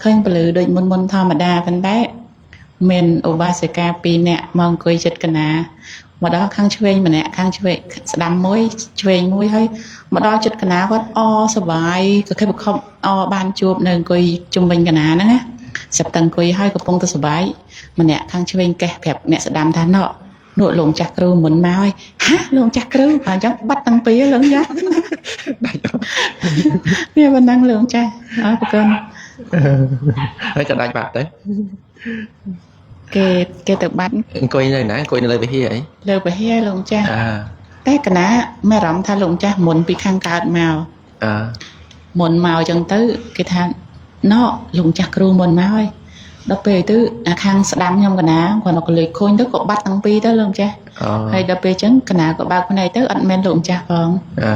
ឃើញពលឺដូចមុនមុនធម្មតាប៉ុន្តែមានឧបាសិកាពីរនាក់មកអង្គុយចិត្តកណាមកដល់ខាងឆ្វេងម្នាក់ខាងឆ្វេងស្ដាំមួយឆ្វេងមួយហើយមកដល់ចិត្តកណាគាត់អសបាយក៏ខិបខំអបានជួបនៅអង្គុយជុំវិញកណាហ្នឹងណាសិបតអង្គុយហើយកំពុងតែសបាយម្នាក់ខាងឆ្វេងកេះប្រាប់អ្នកស្ដាំថាណក់នោះលោកចាស់គ្រូមុនមកហើយហាលោកចាស់គ្រូអញ្ចឹងបាត់តាំងពីលោកចាស់ ដាច់ វាប៉ុណ្ណឹងលោកចាស់អរគុណ ហើយក៏ដាច់បាត់ទៅ គេគេទៅបាត់ អង្គុយនៅណាអង្គុយនៅលើវិហារអី លើពហិលោកម្ចាស់ អា តែកណាមានអារម្មណ៍ថាលោកម្ចាស់មុនពីខាងកើតមក អា មុនមកអញ្ចឹងទៅគេថាណោលោកម្ចាស់គ្រូមុនមកហើយដល់ពេលទៅអាខាងស្ដាំខ្ញុំកណាគាត់ក៏លេចខូនទៅក៏បាត់តាំងពីរទៅលោកម្ចាស់ អូ ហើយដល់ពេលអញ្ចឹងកណាក៏បើកភ្នែកទៅអត់មែនលោកម្ចាស់ផង អើ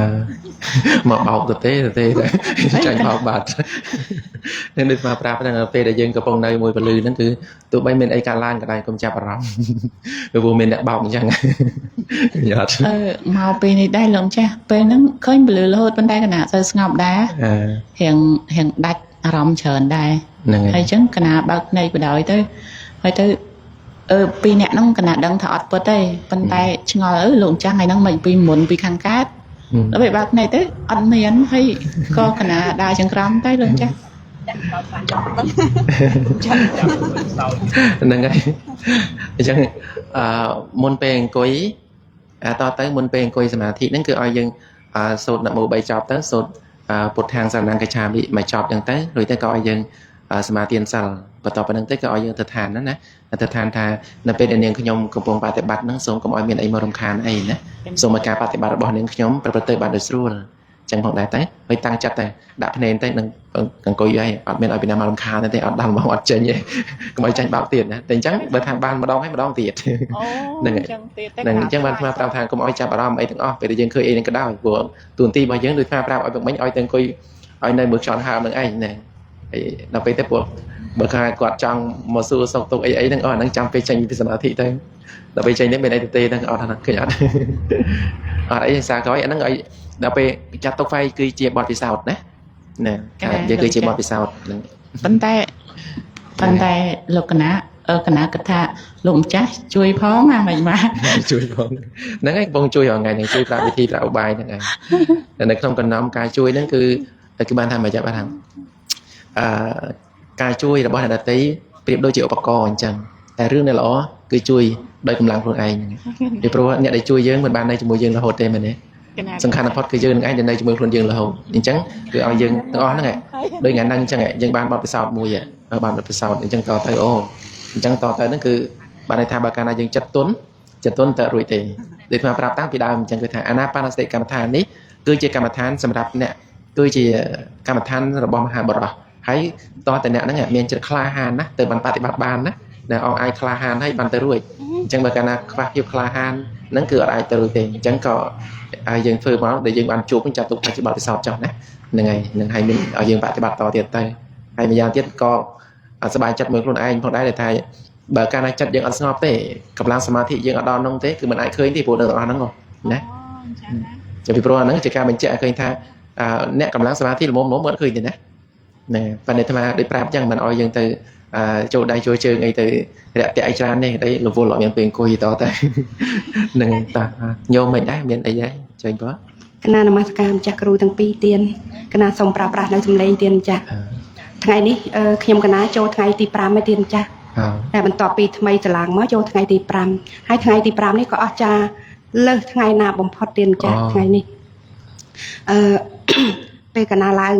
មកបោកទៅទេទៅទេចាញ់បោកបាត់នឹងដូចមកប្រាប់ហ្នឹងពេលដែលយើងកំពុងនៅមួយពលឺហ្នឹងគឺទោះបីមានអីកើតឡើងក៏ដោយកុំចាប់អារម្មណ៍ព្រោះមានអ្នកបោកអញ្ចឹងយត់ អឺមកពេលនេះដែរលោកម្ចាស់ពេលហ្នឹងឃើញពលឺរហូតប៉ុន្តែកណាសូវស្ងប់ដែរ អឺ រៀងរៀងដាច់អារម្មណ៍ច្រើនដែរ ហ្នឹងហើយ ហើយអញ្ចឹងកណាបើកភ្នែកបដ ாய் ទៅហើយទៅអឺពីរអ្នកហ្នឹងកណាដឹងថាអត់ពិតទេប៉ុន្តែឆ្ងល់អឺលោកម្ចាស់ថ្ងៃហ្នឹងមិនពីមុនពីខាងកើតដល់ពេលបើកភ្នែកទៅអត់មានហើយក៏កណាដើរចង្ក្រមទៅលោកម្ចាស់ ហ្នឹងហើយអញ្ចឹងអឺមុនពេលអង្គុយតទៅមុនពេលអង្គុយសមាធិហ្នឹងគឺឲ្យយើងសូត្រនមោ3ចប់ទៅសូត្រពុទ្ធាងសរណង្កច្ឆាមិមួយចប់អញ្ចឹងទៅរួចទៅក៏ឲ្យយើងសមាទានសិលបន្ទាប់ពីហ្នឹងទៅក៏ឲ្យយើងទៅឋានហ្នឹងណាទៅឋានថានៅពេលដែលនាងខ្ញុំកំពុងបប្រតិបត្តិហ្នឹងសូមកុំឲ្យមានអីមករំខានអីណាសូមឲ្យការបប្រតិបត្តិរបស់នាងខ្ញុំប្រព្រឹត្តទៅបានដោយស្រួលចឹងផងដែរតែហើយតាំងចិត្តតែដាក់ភ្នែកទៅនឹងអង្គុយហើយអត់មានឲ្យពីណាមករំខានទេអត់ដល់មកអត់ចេញទេកុំឲ្យចាញ់បោកទៀតណាតែអញ្ចឹងបើថាបានម្ដងហើយម្ដងទៀត អូ ហ្នឹងហើយ អញ្ចឹងទៀតតែ ហ្នឹងអញ្ចឹងបានថ្មប្រាប់ថាកុំឲ្យចាប់អារម្មណ៍អីទាំងអស់ពេលដែលយើងឃើញអីហ្នឹងក៏ដោយព្រោះទូនទីរបស់យើងដូចថ្មប្រាប់ឲ្យពុកមិញឲ្យទៅអង្គុយឲ្យនៅមើលខ្យល់ហើមហ្នឹងឯងហ្នឹងហើយដល់ពេលទៅពួកបើថាគាត់ចង់មកសួរសុខទុក្ខអីអីហ្នឹងអស់អាហ្នឹងចាំពេលចេញពីសមាធិទៅដល់ពេលចេញទៅមានអីទៅទេហ្នឹងអត់ហ្នឹងឃើញអត់អត់អីសារក្រោយអាហ្នឹងឲ្យដល់ពេលចាត់ទុកហ្វៃគឺជាបទពិសោធន៍ណាណាយើងគឺជាបទពិសោធន៍ហ្នឹង ប៉ុន្តែប៉ុន្តែលោកកណាអឺកណាគិតថាលោកម្ចាស់ជួយផងអាមិនមក ជួយផងហ្នឹងឯងបងជួយរាល់ថ្ងៃហ្នឹងជួយប្រាប់វិធីប្រាប់ឧបាយហ្នឹងឯងតែនៅក្នុងកំណំការជួយហ្នឹងគឺគឺបានថាមកចាប់បានថាអឺការជួយរបស់អ្នកដទៃប្រៀបដូចជាឧបករណ៍អញ្ចឹងតែរឿងដែលល្អគឺជួយដោយកម្លាំងខ្លួនឯងហ្នឹងពីព្រោះអ្នកដែលជួយយើងមិនបាននៅជាមួយយើងរហូតទេមែនទេសំខាន់បំផុតគឺយើងនឹងឯងដែលនៅជាមួយខ្លួនយើងរហូតអញ្ចឹងគឺឲ្យយើងទាំងអស់ហ្នឹងឯងដូចថ្ងៃហ្នឹងអញ្ចឹងយើងបានបទពិសោធន៍មួយបានបទពិសោធន៍អញ្ចឹងតទៅអូអញ្ចឹងតទៅហ្នឹងគឺបានន័យថាបើកាលណាយើងចិត្តទុនចិត្តទុនទៅរួចទេដូចខ្ញុំប្រាប់តាំងពីដើមអញ្ចឹងគឺថាអានាបានសតិកម្មដ្ឋាននេះគឺជាកម្មដ្ឋានសម្រាប់អ្នកគឺជាកម្មដ្ឋានរបស់មហាបុរសហើយតោះតែអ្នកហ្នឹងមានចិត្តក្លាហានណាទៅបានបប្រតិបត្តិបានណាដែលអងអាចក្លាហានហើយបានទៅរួចអញ្ចឹងបើកាលណាខ្វះភាពក្លាហានហ្នឹងគឺអត់អាចទៅរួចទេអញ្ចឹងក៏ឲ្យយើងធ្វើមកដែលយើងបានជួបចាត់ទុកថាជាបទពិសោធន៍ចុះណាហ្នឹងហើយនឹងឲ្យមានឲ្យយើងបប្រតិបត្តិតទៀតទៅហើយម្យ៉ាងទៀតក៏សប្បាយចិត្តមួយខ្លួនឯងផងដែរដែលថាបើកាលណាចិត្តយើងអត់ស្ងប់ទេកម្លាំងសមាធិយើងអត់ដល់នោះទេគឺមិនអាចឃើញទេព្រោះនៅទាំងអស់ហ្នឹងណាចាំពីព្រោះអាហ្នឹងជាការបញ្ជាក់ឲ្យឃើញថាអ្នកកម្លាំងសមាធិល្មមល្មមអត់ឃើញទេណាណែប៉ុន្តែអាត្មាដូចប្រាប់អញ្ចឹងមិនឲ្យយើងទៅចូលដៃចូលជើងអីទៅរាក់ទាក់អីច្រើនទេអីរវល់អត់មានពេលអង្គុយតតែនឹងតាញោមមិនដែរមានអីដែរចេញបង កណានមស្ការម្ចាស់គ្រូទាំងពីរទៀនកណាសូមប្រើប្រាស់នៅសម្លេងទៀនម្ចាស់ថ្ងៃនេះខ្ញុំកណាចូលថ្ងៃទី5ហើយទៀនម្ចាស់តែបន្ទាប់ពីថ្មីច្រឡាងមកចូលថ្ងៃទី5ហើយថ្ងៃទី5នេះក៏អស្ចារ្យលើសថ្ងៃណាបំផុតទៀនម្ចាស់ថ្ងៃនេះអឺ ពេលកណាឡើង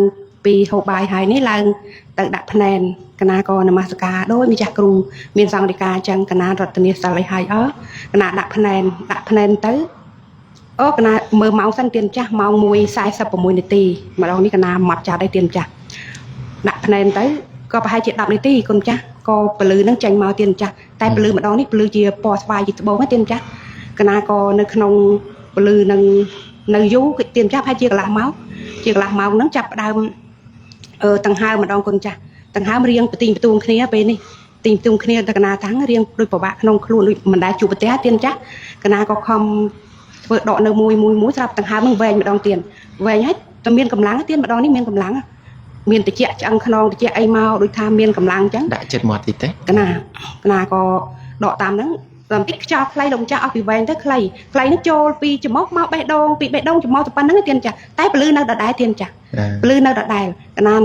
ពីហូបបាយហើយនេះឡើងទៅដាក់ភ្នែនកណាក៏នមស្ការដោយម្ចាស់គ្រូមានសង្ឃដីកាអញ្ចឹងកណារតនាសិលអីហើយអកណាដាក់ភ្នែនដាក់ភ្នែនទៅអូកណាមើលម៉ោងសិនទៀនចាស់ម៉ោង1:46នាទីម្ដងនេះកណាម៉ត់ចាត់ឲ្យទៀនចាស់ដាក់ភ្នែនទៅក៏ប្រហែលជា10នាទីគុណចាស់ក៏ពលឺនឹងចេញមកទៀនចាស់តែពលឺម្ដងនេះពលឺជាពណ៌ស្វាយជាត្បូងទៀនចាស់កណាក៏នៅក្នុងពលឺនឹងនៅយូរទៀនចាស់ប្រហែលជាកន្លះម៉ោងជាកន្លះម៉ោងហ្នឹងចាប់ផ្ដើមតង្ហើមម្ដងគុណចាស់តង្ហើមរៀងបទីងបន្ទួងគ្នាពេលនេះទីងបន្ទួងគ្នាតែកណាតាំងរៀងដូចពិបាកក្នុងខ្លួនដូចមិនដែលជួបប្រទះទៀនចាស់កណាក៏ខំធ្វើដកនៅមួយមួយមួយស្រាប់តង្ហើមនឹងវែងម្ដងទៀនវែងហើយតែមានកម្លាំងទៀនម្ដងនេះមានកម្លាំង មានតិចឆ្អឹងខ្នងតិចអីមកដូចថាមានកម្លាំងអញ្ចឹង ដាក់ចិត្តមកតិចទេ កណាកណាក៏ដកតាមហ្នឹងតាមតិចខ្យល់ខ្លីលោកម្ចាស់អស់ពីវែងទៅខ្លីខ្លីហ្នឹងចូលពីច្រមុះមកបេះដូងពីបេះដូងច្រមុះទៅប៉ុណ្្នឹងទៀនចាស់តែពលឺនៅដដែលទៀនចាស់ពលឺនៅដដែលកណា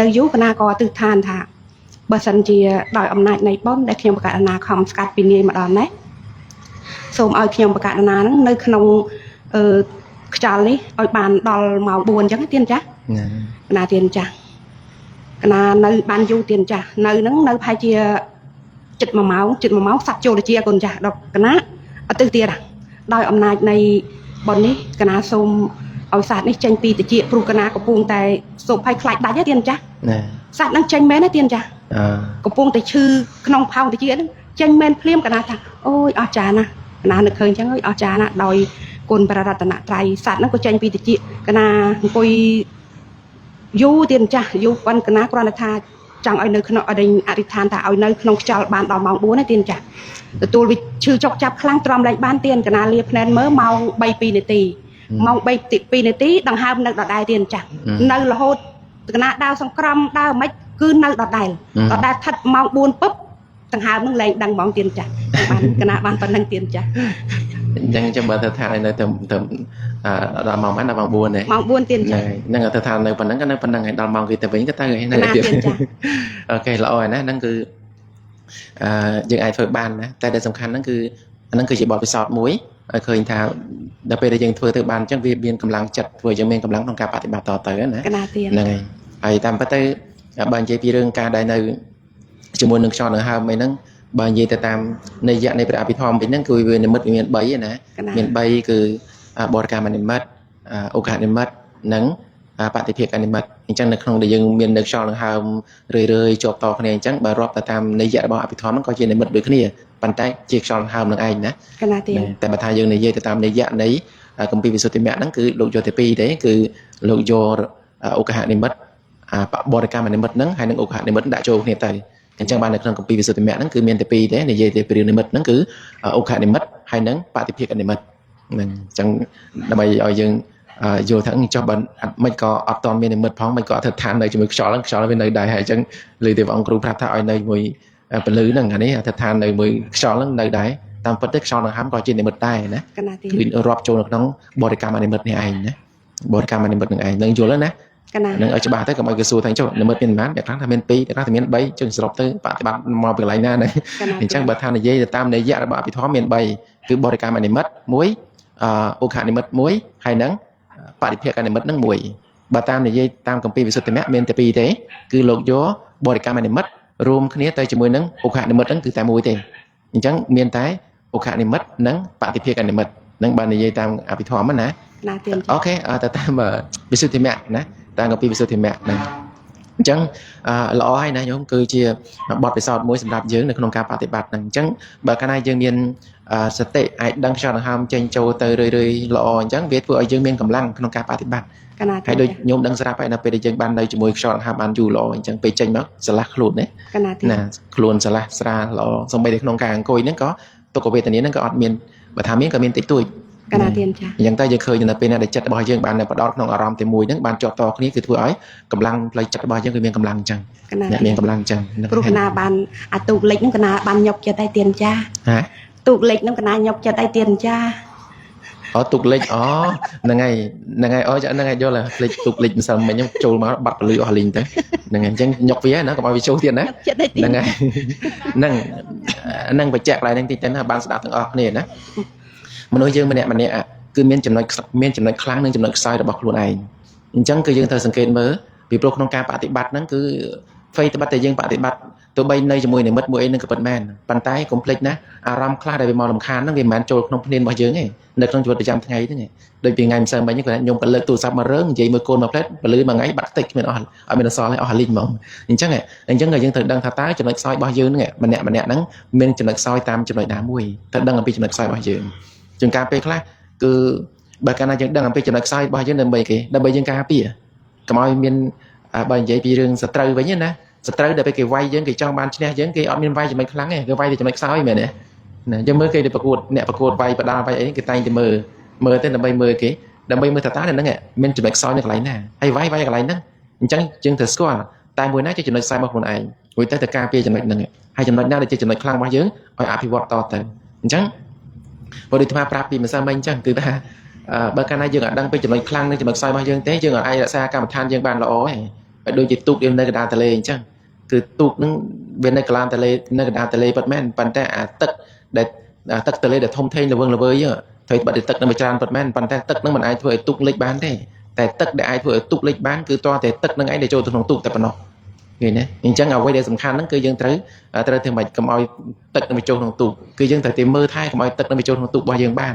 នៅយូរកណាក៏ទិដ្ឋានថាបើសិនជាដោយអំណាចនៃបុណ្យដែលខ្ញុំបកករណាខំស្កាត់ពីនាយមកដល់នេះសូមឲ្យខ្ញុំបកករណាហ្នឹងនៅក្នុងអឺខ្យល់នេះឲ្យបានដល់ម៉ោង4អញ្ចឹងទៀនចាស់កណាទៀនចាស់កណានៅបានយូរទៀនចាស់នៅហ្នឹងនៅប្រហែលជាចិត្ត1ម៉ោងចិត្ត1ម៉ោងសัตว์ចូលទៅជាកូនចាស់ដល់កណាអត់ទៅទៀតដោយអំណាចនៃបុណ្យនេះកណាសូមឲ្យសัตว์នេះចេញពីតិចព្រោះកណាកំពុងតែសូមភ័យខ្លាចដាច់ទេទៀនចាស់ ណា សัตว์ហ្នឹងចេញមែនទេទៀនចាស់កំពុងតែឈឺក្នុងផោងតិចហ្នឹងចេញមែនភ្លាមកណាថាអូយអស្ចារ្យណាស់កណានឹកឃើញអញ្ចឹងអើយអស្ចារ្យណាស់ដោយគុណព្រះរតនត្រ័យសัตว์ហ្នឹងក៏ចេញពីតិចកណាអង្គុយយូរទៀនចាស់យូរប៉ុនកណាគ្រាន់តែថាចង់ឲ្យនៅក្នុងអធិដ្ឋានថាឲ្យនៅក្នុងខ្យល់បានដល់ម៉ោង4ណាទៀនចាស់ទទួលវាឈឺចុកចាប់ខ្លាំងទ្រាំលែងបានទៀនកណាលាភ្នែនមើលម៉ោង3 2នាទីម៉ោង3 2នាទីដង្ហើមនៅដដែលទៀនចាស់នៅរហូតកណាដើរសង្ក្រមដើរមិនគឺនៅដដែលដដែលថិតម៉ោង4ពឹបដង្ហើមនឹងលែងដឹងហ្មងទៀនចាស់បានកណាបានប៉ុណ្្នឹងទៀនចាស់ អញ្ចឹងចាំបើទៅថានៅទៅទៅដល់ម៉ោងប៉ុន្មានដល់ម៉ោង4ទេ ម៉ោង4ទៀនចាស់ ហ្នឹងទៅថានៅប៉ុណ្្នឹងក៏នៅប៉ុណ្្នឹងហើយដល់ម៉ោងគេទៅវិញក៏ទៅហើយហ្នឹងទៀតអូខេល្អហើយណាហ្នឹងគឺអឺយើងអាចធ្វើបានណាតែដែលសំខាន់ហ្នឹងគឺអាហ្នឹងគឺជាបទពិសោធន៍មួយឲ្យឃើញថាដល់ពេលដែលយើងធ្វើទៅបានអញ្ចឹងវាមានកម្លាំងចិត្តធ្វើយើងមានកម្លាំងក្នុងការបប្រតិបត្តិតទៅណាហ្នឹងហើយហើយតាមពិតទៅបើនិយាយពីរឿងការដែលនៅជាមួយនឹងខ្យល់ដង្ហើមអីហ្នឹងបើនិយាយទៅតាមន័យៈនៃព្រះអភិធម្មវិញហ្នឹងគឺវានិមិត្តវាមាន3ណាមាន3គឺបរិកម្មនិមិត្តឧកនិមិត្តនិងបតិភាគនិមិត្តអញ្ចឹងនៅក្នុងដែលយើងមាននៅខ្យល់ដង្ហើមរឿយៗជាប់តគ្នាអញ្ចឹងបើរាប់ទៅតាមន័យៈរបស់អភិធម្មហ្នឹងក៏ជានិមិត្តដូចគ្នាប៉ុន្តែជាខ្យល់ដង្ហើមនឹងឯងណាតែបើថាយើងនិយាយទៅតាមន័យៈនៃគម្ពីរវិសុទ្ធិមគ្គហ្នឹងគឺលោកយកតែពីរទេគឺលោកយកឧកហនិមិត្តបរិកម្មនិមិត្តហ្នឹងហើយនិងឧកហនិមិត្តដាក់ចូលគ្នាទៅអញ្ចឹងបាននៅក្នុងគម្ពីរវិសុទ្ធិមគ្គហ្នឹងគឺមានតែពីរទេនិយាយតែពីរឿងនិមិត្តហ្នឹងគឺឧកហនិមិត្តហើយនិងបតិភាគនិមិត្តហ្នឹងអញ្ចឹងដើម្បីឲ្យយើងយល់ថាចុះបើមិនក៏អត់តមាននិមិត្តផងមិនក៏អត់ធ្វើឋាននៅជាមួយខ្យល់ហ្នឹងខ្យល់វានៅដែរហើយអញ្ចឹងលើទេវអង្គគ្រូប្រាប់ថាឲ្យនៅជាមួយពលឺហ្នឹងអានេះអធិដ្ឋាននៅមួយខ្យល់ហ្នឹងនៅដែរតាមពិតទៅខ្យល់ដង្ហើមក៏ជានិមិត្តដែរណាគឺរាប់ចូលនៅក្នុងបរិកម្មនិមិត្តនេះឯងណាបរិកម្មនិមិត្តនឹងឯងនឹងយល់ណានឹងឲ្យច្បាស់ទៅកុំឲ្យគេសួរថាចុះនិមិត្តមានប៉ុន្មានអ្នកខ្លះថាមាន2អ្នកខ្លះថាមាន3ចឹងសរុបទៅបប្រតិបត្តិមកពីកន្លែងណាណាអញ្ចឹងបើថានិយាយទៅតាមន័យៈរបស់អភិធម្មមាន3គឺបរិកម្មនិមិត្ត1ឧខនិមិត្ត1ហើយនឹងបរិភាគនិមិត្តនឹង1បើតាមនិយាយតាមគម្ពីរវិសុទ្ធិមគ្គមានតែ2ទេគឺលោកយកបរិកម្មនិមិត្តរួមគ្នាទៅជាមួយនឹងឧខនិមិត្តហ្នឹងគឺតែមួយទេអញ្ចឹងមានតែឧខនិមិត្តនិងបតិភាគនិមិត្តនឹងបាននិយាយតាមអភិធម្មណាអូខេទៅតាមវិសុទ្ធិមគ្គណាតាមគម្ពីរវិសុទ្ធិមគ្គហ្នឹងអញ្ចឹងល្អហើយណាញោមគឺជាបទពិសោធន៍មួយសម្រាប់យើងនៅក្នុងការបប្រតិបត្តិហ្នឹងអញ្ចឹងបើកាលណាយើងមានសតិអាចដឹងខ្យល់ដង្ហើមចេញចូលទៅរឿយៗល្អអញ្ចឹងវាធ្វើឲ្យយើងមានកម្លាំងក្នុងការបប្រតិបត្តិហើយដូចញោមដឹងស្រាប់ហើយដល់ពេលដែលយើងបាននៅជាមួយខ្យល់ដង្ហើមបានយូរល្អអញ្ចឹងពេលចេញមកស្រឡះខ្លួនណាណាខ្លួនស្រឡះស្រាលល្អសូម្បីតែក្នុងការអង្គុយហ្នឹងក៏ទុក្ខវេទនាហ្នឹងក៏អត់មានបើថាមានក៏មានតិចតួចកណាទៀនចាអញ្ចឹងទៅយើងឃើញនៅពេលណាដែលចិត្តរបស់យើងបាននៅបដោតក្នុងអារម្មណ៍តែមួយហ្នឹងបានជាប់តគ្នាគឺធ្វើឲ្យកម្លាំងផ្លូវចិត្តរបស់យើងគឺមានកម្លាំងអញ្ចឹងអ្នកមានកម្លាំងអញ្ចឹងព្រោះកណាបានអាទូកលិចហ្នឹងកណាបានញុកចិត្តឲ្យទៀនចាហ៎ទូកលិចហ្នឹងកណាញុកចិត្តឲ្យទៀនចាអូទូកលិចអូហ្នឹងហើយហ្នឹងហើយអូហ្នឹងហើយយល់ហើយលិចទូកលិចម្សិលមិញហ្នឹងចូលមកបាត់ពលឺអស់លីងទៅហ្នឹងហើយអញ្ចឹងញុកវាណាកុំឲ្យវាចូលទៀតណាហ្នឹងហើយហ្នឹងហ្នឹងបញ្ជាក់កន្លែងហ្នឹងតិចទៅណាបានស្ដាប់ទាំងអស់គ្នាណាមនុស្សយើងម្នាក់ម្នាក់គឺមានចំណុចខ្លាំងនិងចំណុចខ្សោយរបស់ខ្លួនឯងអញ្ចឹងគឺយើងត្រូវសង្កេតមើលពីព្រោះក្នុងការបប្រតិបត្តិហ្នឹងគឺហ្វេត្បិតតែយើងបប្រតិបត្តិទោះបីនៅជាមួយនិមិត្តមួយអីនឹងក៏ពិតមែនប៉ុន្តែកុំភ្លេចណាអារម្មណ៍ខ្លះដែលវាមករំខានហ្នឹងវាមិនមែនចូលក្នុងភ្នានរបស់យើងទេនៅក្នុងជីវិតប្រចាំថ្ងៃហ្នឹងដូចពីថ្ងៃម្សិលមិញគាត់ខ្ញុំក៏លើកទូរស័ព្ទមករើងនិយាយមើលកូនមកផ្លែតពលឺមួយថ្ងៃបាត់តិចគ្មានអស់អត់មានអសល់ទេអស់លីងហ្មងអញ្ចឹងអញ្ចឹងក៏យើងត្រូវដឹងថាតើចំណុចខ្សោយរបស់យើងហ្នឹងម្នាក់ម្នាក់ហ្នឹងមានចំណុចខ្សោយតាមចំណុចណាមួយត្រូវដឹងអំពីចំណុចខ្សោយរបស់យើងជួនកាលពេលខ្លះគឺបើកាលណាយើងដឹងអំពីចំណុចខ្សោយរបស់យើងដើម្បីគេដើម្បីយើងការពារកុំឲ្យមានបើនិយាយពីរឿងសត្រូវវិញណាសត្រូវដែលពេលគេវាយយើងគេចង់បានឈ្នះយើងគេអត់មានវាយចំណុចខ្លាំងទេគេវាយតែចំណុចខ្សោយមែនទេណាយើងមើលគេទៅប្រកួតអ្នកប្រកួតវាយបដាល់វាយអីគេតែងតែមើលមើលទៅដើម្បីមើលគេដើម្បីមើលថាតើនៅហ្នឹងមានចំណុចខ្សោយនៅកន្លែងណាហើយវាយកន្លែងហ្នឹង អញ្ចឹងយើងត្រូវស្គាល់តែមួយណាជាចំណុចខ្សោយរបស់ខ្លួនឯងរួចទៅទៅការពារចំណុចហ្នឹងហើយចំណុចណាដែលជាចំណុចខ្លាំងរបស់យើងឲ្យអភិវឌ្ឍតទៅអញ្ចឹងបើដូចអាត្មាប្រាប់ពីម្សិលមិញអញ្ចឹងគឺថាបើកាលណាយើងអត់ដឹងពីចំណុចខ្លាំងនិងចំណុចខ្សោយរបស់យើងទេយើងអាចរក្សាកម្មដ្ឋានយើងបានល្អទេហើយដូចជាទូកយើងនៅកណ្ដាលទន្លេអញ្ចឹងគឺទូកហ្នឹងវានៅកណ្ដាលទន្លេនៅកណ្ដាលទន្លេពិតមែនប៉ុន្តែអាទឹកដែលទឹកទន្លេដែលធំធេងល្វឹងល្វើយត្រូវបាត់ទឹកនឹងច្រើនពិតមែនប៉ុន្តែទឹកហ្នឹងមិនអាចធ្វើឲ្យទូកលិចបានទេតែទឹកដែលអាចធ្វើឲ្យទូកលិចបានគឺតើតែទឹកហ្នឹងឯងដែលចូលទៅក្នុងទូកតែប៉ុណ្ណោះឃើញទេអញ្ចឹងអ្វីដែលសំខាន់ហ្នឹងគឺយើងត្រូវត្រូវធ្វើម៉េចកុំឲ្យទឹកនឹងបញ្ចូលក្នុងទូកគឺយើងត្រូវតែមើលថែកុំឲ្យទឹកនឹងបញ្ចូលក្នុងទូករបស់យើងបា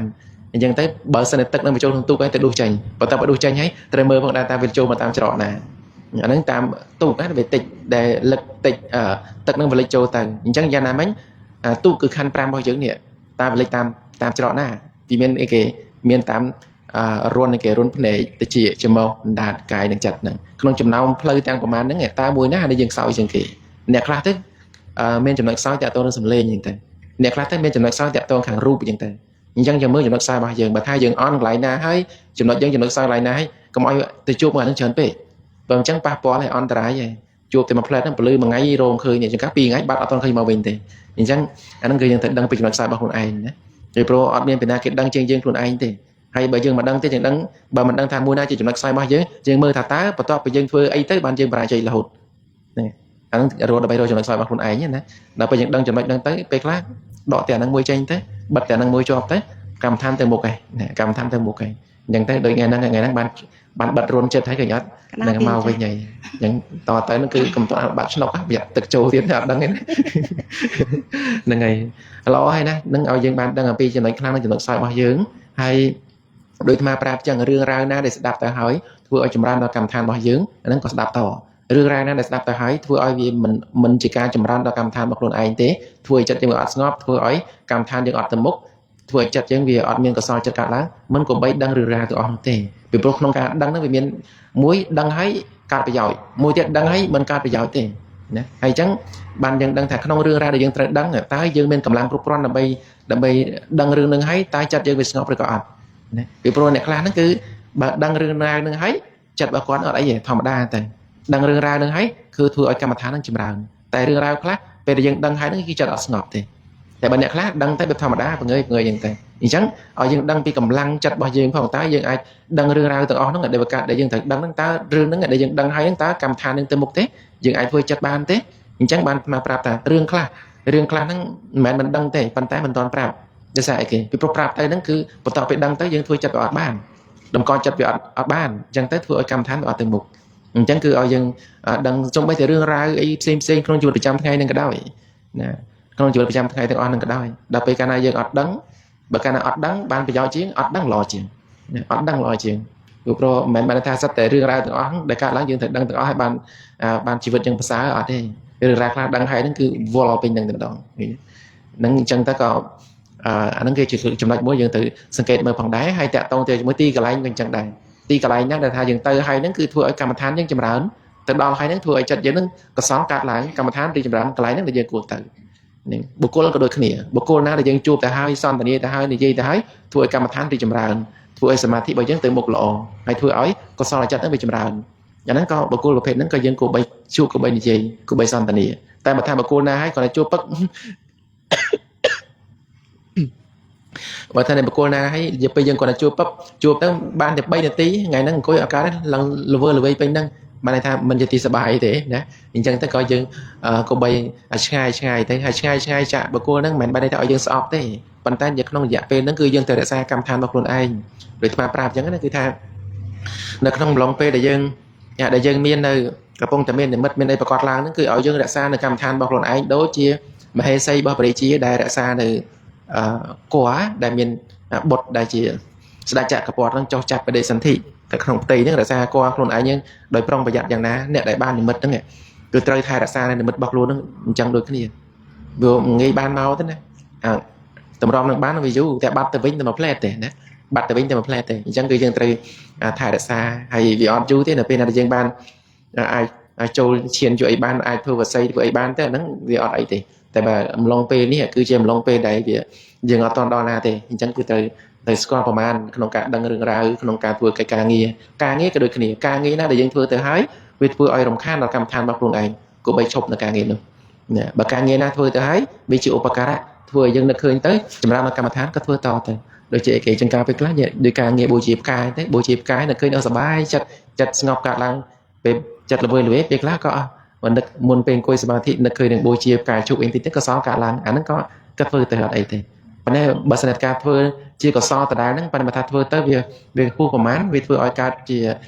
នអញ្ចឹងទៅបើសិនតែទឹកនឹងបញ្ចូលក្នុងទូកហើយទៅដុះចេញបើតើបើដុះចេញហើយត្រូវមើលផងដែរតើវាចូលមកតាមច្រកណាអាហ្នឹងតាមទូកណាវាតិចដែលលឹកតិចទឹកនឹងវាលិចចូលទៅអញ្ចឹងយ៉ាងណាមិញទូកគឺខណ្ឌ5របស់យើងនេះតើវាលិចតាមតាមច្រកណាទីមានអីគេមានតាមរុនគេរុនភ្នែកតិចច្រមុះអណ្ដាតកាយនិងចិត្តហ្នឹងក្នុងចំណោមផ្លូវទាំងប្រមាណហ្នឹងតើមួយណាដែលយើងខ្សោយជាងគេអ្នកខ្លះទៅមានចំណុចខ្សោយតាក់ទងនឹងសម្លេងអញ្ចឹងទៅអ្នកខ្លះទៅមានចំណុចខ្សោយតាក់ទងខាងរូបអញ្ចឹងទៅអញ្ចឹងយើងមើលចំណុចខ្សោយរបស់យើងបើថាយើងអន់កន្លែងណាហើយចំណុចយើងចំណុចខ្សោយកន្លែងណាហើយកុំឲ្យទៅជួបមួយអាហ្នឹងច្រើនពេកបើអញ្ចឹងប៉ះពាល់ហើយអន្តរាយហើយជួបតែមួយផ្លែហ្នឹងពលឺមួយថ្ងៃរោងឃើញអញ្ចឹងកាពីរថ្ងៃបាត់អត់ទាន់ឃើញមកវិញទេអញ្ចឹងអាហ្នឹងគឺយើងត្រូវដឹងពីចំណុចខ្សោយរបស់ខ្លួនឯងណាពីព្រោះអត់មានពីណាគេដឹងជាងយើងខ្លួនឯងទេហើយបើយើងមិនដឹងទេយើងដឹងបើមិនដឹងថាមួយណាជាចំណុចខ្សោយរបស់យើងយើងមើលថាតើបន្ទាប់ពីយើងធ្វើអីទៅបានយើងបរាជ័យរហូតហ្នឹងអាហ្នឹងរត់ដើម្បីរកចំណុចខ្សោយរបស់ខ្លួនឯងណាដល់ពេលយើងដឹងចំណុចហ្នឹងទៅពេលខ្លះដកតែអាហ្នឹងមួយចេញទៅបិទតែអាហ្នឹងមួយជាប់ទៅកម្មដ្ឋានទៅមុខឯងកម្មដ្ឋានទៅមុខឯងអញ្ចឹងទៅដូចថ្ងៃហ្នឹងថ្ងៃហ្នឹងបានបានបិទរួនចិត្តហើយឃើញអត់នឹងមកវិញហើយអញ្ចឹងតទៅហ្នឹងគឺកុំតបាក់ឆ្នុកប្រយ័ត្នទឹកចូលទៀតអត់ដឹងទេហ្នឹងហើយល្អហើយណានឹងឲ្យយើងបានដឹងអំពីចំណុចខ្លាំងនិងចំណុចខ្សោយរបស់យើងហើយដោយអាត្មាប្រាប់ចឹងរឿងរ៉ាវណាដែលស្ដាប់ទៅហើយធ្វើឲ្យចម្រើនដល់កម្មដ្ឋានរបស់យើងអាហ្នឹងក៏ស្ដាប់តរឿងរ៉ាវណាដែលស្ដាប់ទៅហើយធ្វើឲ្យវាមិនជាការចម្រើនដល់កម្មដ្ឋានរបស់ខ្លួនឯងទេធ្វើឲ្យចិត្តយើងអត់ស្ងប់ធ្វើឲ្យកម្មដ្ឋានយើងអត់ទៅមុខធ្វើឲ្យចិត្តយើងវាអត់មានកុសលចិត្តកើតឡើងមិនគប្បីដឹងរឿងរ៉ាវទាំងអស់នោះទេពីព្រោះក្នុងការដឹងហ្នឹងវាមានមួយដឹងហើយកើតប្រយោជន៍មួយទៀតដឹងហើយមិនកើតប្រយោជន៍ទេណាហើយអញ្ចឹងបានយើងដឹងថាក្នុងរឿងរ៉ាវដែលយើងត្រូវដឹងតើយើងមានកម្លាំងគ្រប់គ្រាន់ដើម្បីដើម្បីដឹងរឿងហ្នឹងហើយតើចិត្តយើងវាស្ងប់ឬក៏អត់ណាពីព្រោះអ្នកខ្លះហ្នឹងគឺបើដឹងរឿងរ៉ាវហ្នឹងហើយចិត្តរបស់គាត់អត់អីទេធម្មតាតែដឹងរឿងរ៉ាវហ្នឹងហើយគឺធ្វើឲ្យកម្មដ្ឋានហ្នឹងចម្រើនតែរឿងរ៉ាវខ្លះពេលដែលយើងដឹងហើយហ្នឹងគឺចិត្តអត់ស្ងប់ទេតែបើអ្នកខ្លះដឹងតែបែបធម្មតាបង្ើយបង្ើយយ៉ាងទៅអញ្ចឹងឲ្យយើងដឹងពីកម្លាំងចិត្តរបស់យើងផងតើយើងអាចដឹងរឿងរ៉ាវទាំងអស់ហ្នឹងដែលកើតដែលយើងត្រូវដឹងហ្នឹងតើរឿងហ្នឹងដែលយើងដឹងហើយហ្នឹងតើកម្មដ្ឋានហ្នឹងទៅមុខទេយើងអាចធ្វើចិត្តបានទេអញ្ចឹងបានមកប្រាប់ថារឿងខ្លះហ្នឹងមិនមែនមិនដឹងទេប៉ុន្តែមិនទាន់ប្រាប់ដោយសារអីគេពីព្រោះប្រាប់ទៅហ្នឹងគឺបន្ទាប់ពីដឹងទៅយើងធ្វើចិត្តវាអត់បានតម្កល់ចិត្តវាអត់បានអញ្ចឹងទៅធ្វើឲ្យកម្មដ្ឋានវាអត់ទៅមុខអញ្ចឹងគឺឲ្យយើងដឹងសូម្បីតែរឿងរ៉ាវអីផ្សេងផ្សេងក្នុងជីវិតប្រចាំថ្ងៃហ្នឹងក៏ដោយណាក្នុងជីវិតប្រចាំថ្ងៃទាំងអស់ហ្នឹងក៏ដោយដល់ពេលកាលណាយើងអត់ដឹងបើកាលណាអត់ដឹងបានប្រយោជន៍ជាងអត់ដឹងល្អជាងអត់ដឹងល្អជាងព្រោះមិនមែនបានថាសិតតែរឿងរ៉ាវទាំងអស់ដែលកើតឡើងយើងត្រូវដឹងទាំងអស់ឲ្យបានបានជីវិតយើងប្រសើរអត់ទេរឿងរ៉ាវខ្លះដឹងហើយហ្នឹងគឺវល់ពេញនឹងតែម្ដងហ្នឹងអញ្ចឹងទៅក៏អាហ្នឹងគឺជាចំណុចមួយយើងត្រូវសង្កេតមើលផងដែរហើយតាក់ទងទៅជាមួយទីកន្លែងក៏អញ្ចឹងដែរទីកន្លែងហ្នឹងដែលថាយើងទៅហើយហ្នឹងគឺធ្វើឲ្យកម្មដ្ឋានយើងចម្រើនទៅដល់ហើយហ្នឹងធ្វើឲ្យចិត្តយើងហ្នឹងកសលកើតឡើងកម្មដ្ឋានរីចម្រើនកន្លែងហ្នឹងដែលយើងគួរទៅហ្នឹងបុគ្គលក៏ដូចគ្នាបុគ្គលណាដែលយើងជួបទៅហើយសន្ទនាទៅហើយនិយាយទៅហើយធ្វើឲ្យកម្មដ្ឋានរីចម្រើនធ្វើឲ្យសមាធិរបស់យើងទៅមុខល្អហើយធ្វើឲ្យកុសលចិត្តហ្នឹងវាចម្រើនយ៉ាងហ្នឹងក៏បុគ្គលប្រភេទហ្នឹងក៏យើងគួរបីជួបគួរបីនិយាយគួរបីសន្ទនាតែបើថាបុគ្គលណាហើយគាត់តែជួបពឹកបើថាបុគ្គលណាហើយពេលយើងគាត់តែជួបពឹកជួបទៅបានតែ3នាទីថ្ងៃហ្នឹងអង្គុយអត់កើតឡើងល្វើល្វៃពេញហ្នឹងបានន័យថាមិនជាទីសប្បាយទេណាអញ្ចឹងទៅក៏យើងក៏បីឆ្ងាយឆ្ងាយទៅហើយឆ្ងាយឆ្ងាយចាក់បុគ្គលហ្នឹងមិនមែនបានន័យថាឲ្យយើងស្អប់ទេប៉ុន្តែនៅក្នុងរយៈពេលហ្នឹងគឺយើងត្រូវរក្សាកម្មដ្ឋានរបស់ខ្លួនឯងដូចអាត្មាប្រាប់អញ្ចឹងណាគឺថានៅក្នុងអំឡុងពេលដែលយើងមាននៅកំពុងតែមាននិមិត្តមានអីប្រកបឡើងហ្នឹងគឺឲ្យយើងរក្សានៅកម្មដ្ឋានរបស់ខ្លួនឯងដូចជាមហេសីរបស់ព្រះរាជាដែលរក្សានៅគួរដែលមានបុត្រដែលជាស្ដេចចក្រពត្តិហ្នឹងចុះចាប់បដិសន្ធិតែក្នុងផ្ទៃហ្នឹងរក្សាគួរខ្លួនឯងហ្នឹងដោយប្រុងប្រយ័ត្នយ៉ាងណាអ្នកដែលបាននិមិត្តហ្នឹងគឺត្រូវថែរក្សានៅនិមិត្តរបស់ខ្លួនហ្នឹងអញ្ចឹងដូចគ្នាវាងាយបានមកទេណាតម្រាំនឹងបានវាយូរតែបាត់ទៅវិញតែមួយផ្លែទេណាបាត់ទៅវិញតែមួយផ្លែទេអញ្ចឹងគឺយើងត្រូវថែរក្សាហើយវាអត់យូរទេនៅពេលណាដែលយើងបានអាចចូលឈានជួយអីបានអាចធ្វើវសីធ្វើអីបានទេអាហ្នឹងវាអត់អីទេតែបើអំឡុងពេលនេះគឺជាអំឡុងពេលដែលវាយើងអត់ទាន់ដល់ណាទេអញ្ចឹងគឺត្រូវតែស្គាល់ប្រមាណក្នុងការដឹងរឿងរ៉ាវក្នុងការធ្វើកិច្ចការងារការងារក៏ដូចគ្នាការងារណាដែលយើងធ្វើទៅហើយ វាធ្វើឲ្យរំខានដល់កម្មដ្ឋានរបស់ខ្លួនឯងគប្បីឈប់នៅការងារនោះណាបើការងារណាធ្វើទៅហើយវាជាឧបការៈធ្វើឲ្យយើងនឹកឃើញទៅចម្រើនដល់កម្មដ្ឋានក៏ធ្វើតទៅដូចជាគេចង្ការពេលខ្លះដោយការងារបូជាផ្កាយទៅបូជាផ្កាយនឹកឃើញដល់សប្បាយចិត្តចិត្តស្ងប់កើតឡើងពេលចិត្តល្វើយល្វេពេលខ្លះក៏បើនឹកមុនពេលអង្គុយសមាធិនឹកឃើញនឹងបូជាផ្កាយជប់អីតិចទៅក៏សល់កើតឡើងអាហ្នឹងក៏ធ្វើទៅអត់អីទេប៉ុន្តែបើសិនជាការធ្វើជាកុសលដដែលហ្នឹងប៉ុន្តែបើថាធ្វើទៅវាហួសប្រមាណវាធ្វើឲ្យកើតជា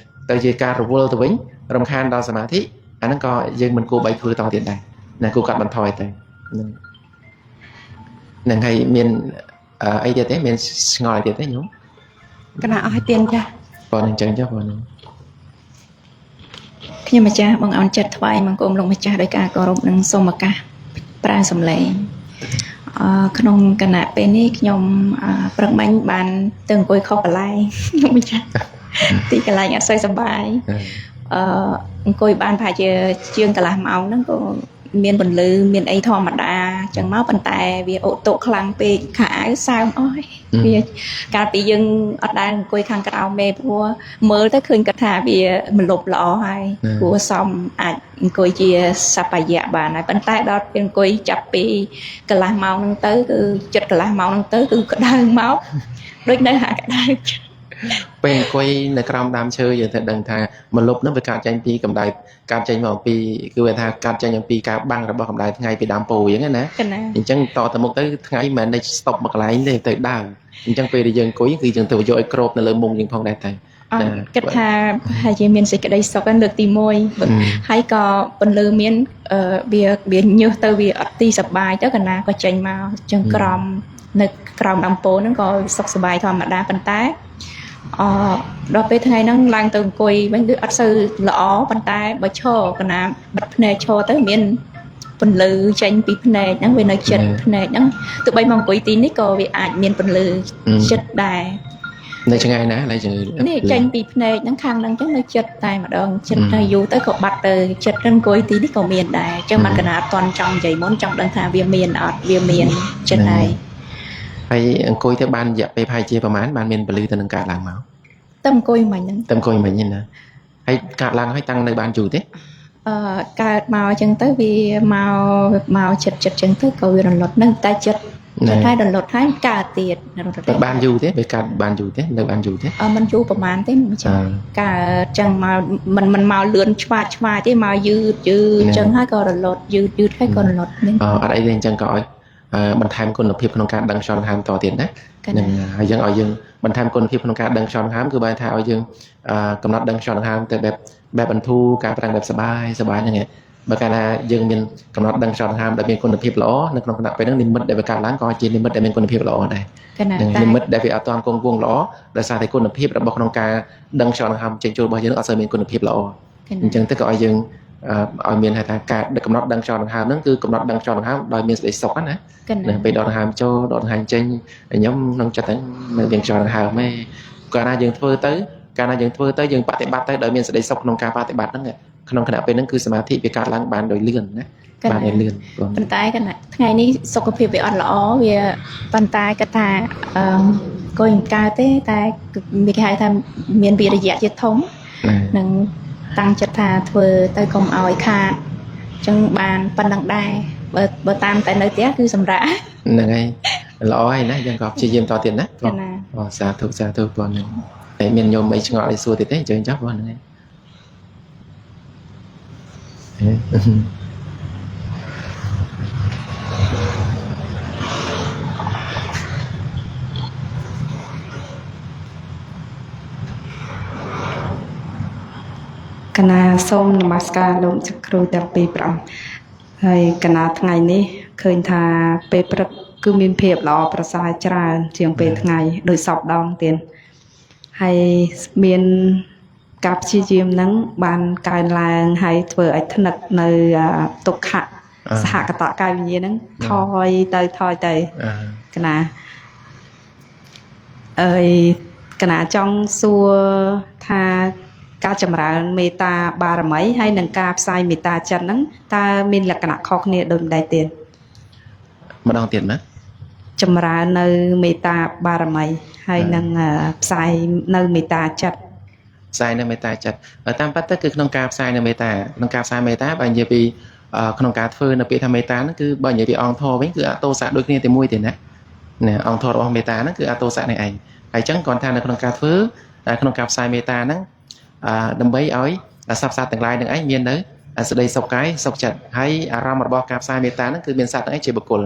ទៅជាការរវល់ទៅវិញរំខានដល់សមាធិអាហ្នឹងក៏យើងមិនគួរបីធ្វើតទៀតដែរណាគួរកាត់បន្ថយទៅហ្នឹងហើយមានអីទៀតទេមានឆ្ងល់អីទៀតទេញោមកណាអស់ឲ្យទៀនចាបងអញ្ចឹងចាបងខ្ញុំម្ចាស់បងអោនចិត្តថ្វាយបង្គំលោកម្ចាស់ដោយការគោរពនិងសូមឱកាសប្រើសម្លេងក្នុងគណៈពេលនេះខ្ញុំព្រឹកមិញបានទៅអង្គុយខុសកន្លែងលោកម្ចាស់ទីកន្លែងអត់សូវសប្បាយអង្គុយបានប្រហែលជាជាងកន្លះម៉ោងហ្នឹងក៏មានពន្លឺមានអីធម្មតាចឹងមកប៉ុន្តែវាអូតូខ្លាំងពេកខោអាវសើមអស់វាកាលពីយើងអត់ដែលអង្គុយខាងក្រោមមេព្រោះមើលទៅឃើញគាត់ថាវាមលប់ល្អហើយគួរសមអាចអង្គុយជាសពយៈបានហើយប៉ុន្តែដល់ពេលអង្គុយចាប់ពីកន្លះម៉ោងហ្នឹងទៅគឺចិត្តកន្លះម៉ោងហ្នឹងទៅគឺក្តៅមកដូចនៅហាក្តៅពេលអង្គុយនៅក្រោមដើមឈើយើងត្រូវដឹងថាមលប់នឹងវាកើតចេញពីកម្ដៅកើតចេញមកអំពីគឺវាថាកើតចេញអំពីការបាំងរបស់កម្ដៅថ្ងៃពីដើមពោអញ្ចឹងណាអញ្ចឹងតទៅមុខទៅថ្ងៃមិនមែននៅស្តុបមកកន្លែងទេទៅដើមអញ្ចឹងពេលដែលយើងអង្គុយគឺយើងត្រូវយកឲ្យគ្របនៅលើមុងយើងផងដែរតែគិតថាប្រហែលជាមានសេចក្តីសុខលើកទី1ហើយក៏ពន្លឺមានវាញើសទៅវាអត់ទីសប្បាយទៅកណាក៏ចេញមកចឹងក្រមនៅក្រោមដើមពោហ្នឹងក៏សុខសប្បាយធម្មតាប៉ុន្តែដល់ពេលថ្ងៃហ្នឹងឡើងទៅអង្គុយវិញដូចអត់សូវល្អប៉ុន្តែបើឈរកណាបិទភ្នែកឈរទៅមានពន្លឺចេញពីភ្នែកហ្នឹងវានៅចិត្តភ្នែកហ្នឹងទោះបីមកអង្គុយទីនេះក៏វាអាចមានពន្លឺចិត្តដែរនៅឆ្ងាយណាស់ឡើយជំងឺនេះចេញពីភ្នែកហ្នឹងខាងហ្នឹងចឹងនៅចិត្តតែម្ដងចិត្តទៅយូរទៅក៏បាត់ទៅចិត្តហ្នឹងអង្គុយទីនេះក៏មានដែរចឹងបានកណាអត់ទាន់ចង់និយាយមុនចង់ដឹងថាវាមានអត់វាមានចិត្តហើយហើយអង្គុយទៅបានរយៈពេលប្រហែលជាប្រហែលបានមានពលឺទៅនឹងកើតឡើងមកតែអង្គុយមិញហ្នឹងតែអង្គុយមិញហ្នឹងណាហើយកើតឡើងហើយតាំងនៅបានយូរទេកើតមកអញ្ចឹងទៅវាមកចិត្តចិត្តអញ្ចឹងទៅក៏វារលត់នឹងតែចិត្តចិត្តហើយរលត់ហើយកើតទៀតរលត់តែបានយូរទេវាកើតបានយូរទេនៅបានយូរទេមិនយូរប្រហែលទេមិនចឹងកើតចឹងមកមិនមកលឿនឆ្វាឆ្វាទេមកយឺតយឺតចឹងហើយក៏រលត់យឺតយឺតហើយក៏រលត់នេះអត់អីទេអញ្ចឹងក៏ឲ្យបន្ថែមគុណភាពក្នុងការដឹងខ្យល់ដង្ហើមតទៀតណានឹងហើយយើងឲ្យយើងបន្ថែមគុណភាពក្នុងការដឹងខ្យល់ដង្ហើមគឺបានថាឲ្យយើងកំណត់ដឹងខ្យល់ដង្ហើមទៅបែបបន្ធូរការប្រាំងបែបសបាយសបាយហ្នឹងឯងបើកាលណាយើងមានកំណត់ដឹងខ្យល់ដង្ហើមដែលមានគុណភាពល្អនៅក្នុងគណៈពេលហ្នឹងនិមិត្តដែលវាកើតឡើងក៏ជានិមិត្តដែលមានគុណភាពល្អដែរនិមិត្តដែលវាអត់ទាន់គង់វង្សល្អដោយសារតែគុណភាពរបស់ក្នុងការដឹងខ្យល់ដង្ហើមចេញចូលរបស់យើងអត់សូវមានគុណភាពល្អអញ្ចឹងទៅក៏ឲ្យយើងឲ្យមានហៅថាការកំណត់ដឹងខ្យល់ដង្ហើមហ្នឹងគឺកំណត់ដឹងខ្យល់ដង្ហើមដោយមានសេចក្តីសុខណានឹងពេលដកដង្ហើមចូលដកដង្ហើមចេញខ្ញុំក្នុងចិត្តហ្នឹងនៅមានខ្យល់ដង្ហើមឯងកាលណាយើងធ្វើទៅកាលណាយើងធ្វើទៅយើងបប្រតិបត្តិទៅដោយមានសេចក្តីសុខក្នុងការបប្រតិបត្តិហ្នឹងក្នុងខណៈពេលហ្នឹងគឺសមាធិវាកើតឡើងបានដោយលឿនណាបានដោយលឿនប៉ុន្តែកណៈថ្ងៃនេះសុខភាពវាអត់ល្អវាប៉ុន្តែគាត់ថាក៏មិនកើតទេតែមានគេហៅថាមានវិរិយៈជាធំនឹងតាំងចិត្តថាធ្វើទៅកុំឲ្យខាតអញ្ចឹងបានប៉ុណ្ណឹងដែរបើតាមតែនៅផ្ទះគឺសម្រាប់ហ្នឹងហើយល្អហើយណាយើងក៏ព្យាយាមតទៀតណាបងអូសាធុសាធុបងហ្នឹងតែមានញោមអីឆ្ងល់អីសួរទៀតទេអញ្ជើញចុះបងហ្នឹងហើយកណាសូមនមស្ការលោកចាស់គ្រូទាំងពីរព្រះអង្គហើយកណាថ្ងៃនេះឃើញថាពេលព្រឹកគឺមានភាពល្អប្រសើរច្រើនជាងពេលថ្ងៃដោយសពដងទៀតហើយមានការព្យាយាមហ្នឹងបានកើនឡើងហើយធ្វើឲ្យថ្នឹកនៅទុក្ខៈសហកតកាយវិញ្ញាណហ្នឹងថយទៅថយទៅកណាអើយកណាចង់សួរថាការចម្រើនមេត្តាបារមីហើយនិងការផ្សាយមេត្តាចិត្តហ្នឹងតើមានលក្ខណៈខុសគ្នាដូចម្ដេចទៀតម្ដងទៀតណាចម្រើននៅមេត្តាបារមីហើយនឹងផ្សាយនៅមេត្តាចិត្ត ផ្សាយនៅមេត្តាចិត្តតាមពិតទៅគឺក្នុងការផ្សាយនៅមេត្តាក្នុងការផ្សាយមេត្តាបើនិយាយពីក្នុងការធ្វើនៅពាក្យថាមេត្តាហ្នឹងគឺបើនិយាយពីអង្គធម៌វិញគឺអតោសៈដូចគ្នាតែមួយទេណាណាអង្គធម៌របស់មេត្តាហ្នឹងគឺអតោសៈនេះឯងហើយអញ្ចឹងគាត់ថានៅក្នុងការធ្វើក្នុងការផ្សាយមេត្តាហ្នឹងដើម្បីឲ្យសត្វសត្វទាំងឡាយនឹងឯងមាននៅសេចក្តីសុខកាយសុខចិត្តហើយអារម្មណ៍របស់ការផ្សាយមេត្តាហ្នឹងគឺមានសត្វទាំងឯងជាបុគ្គល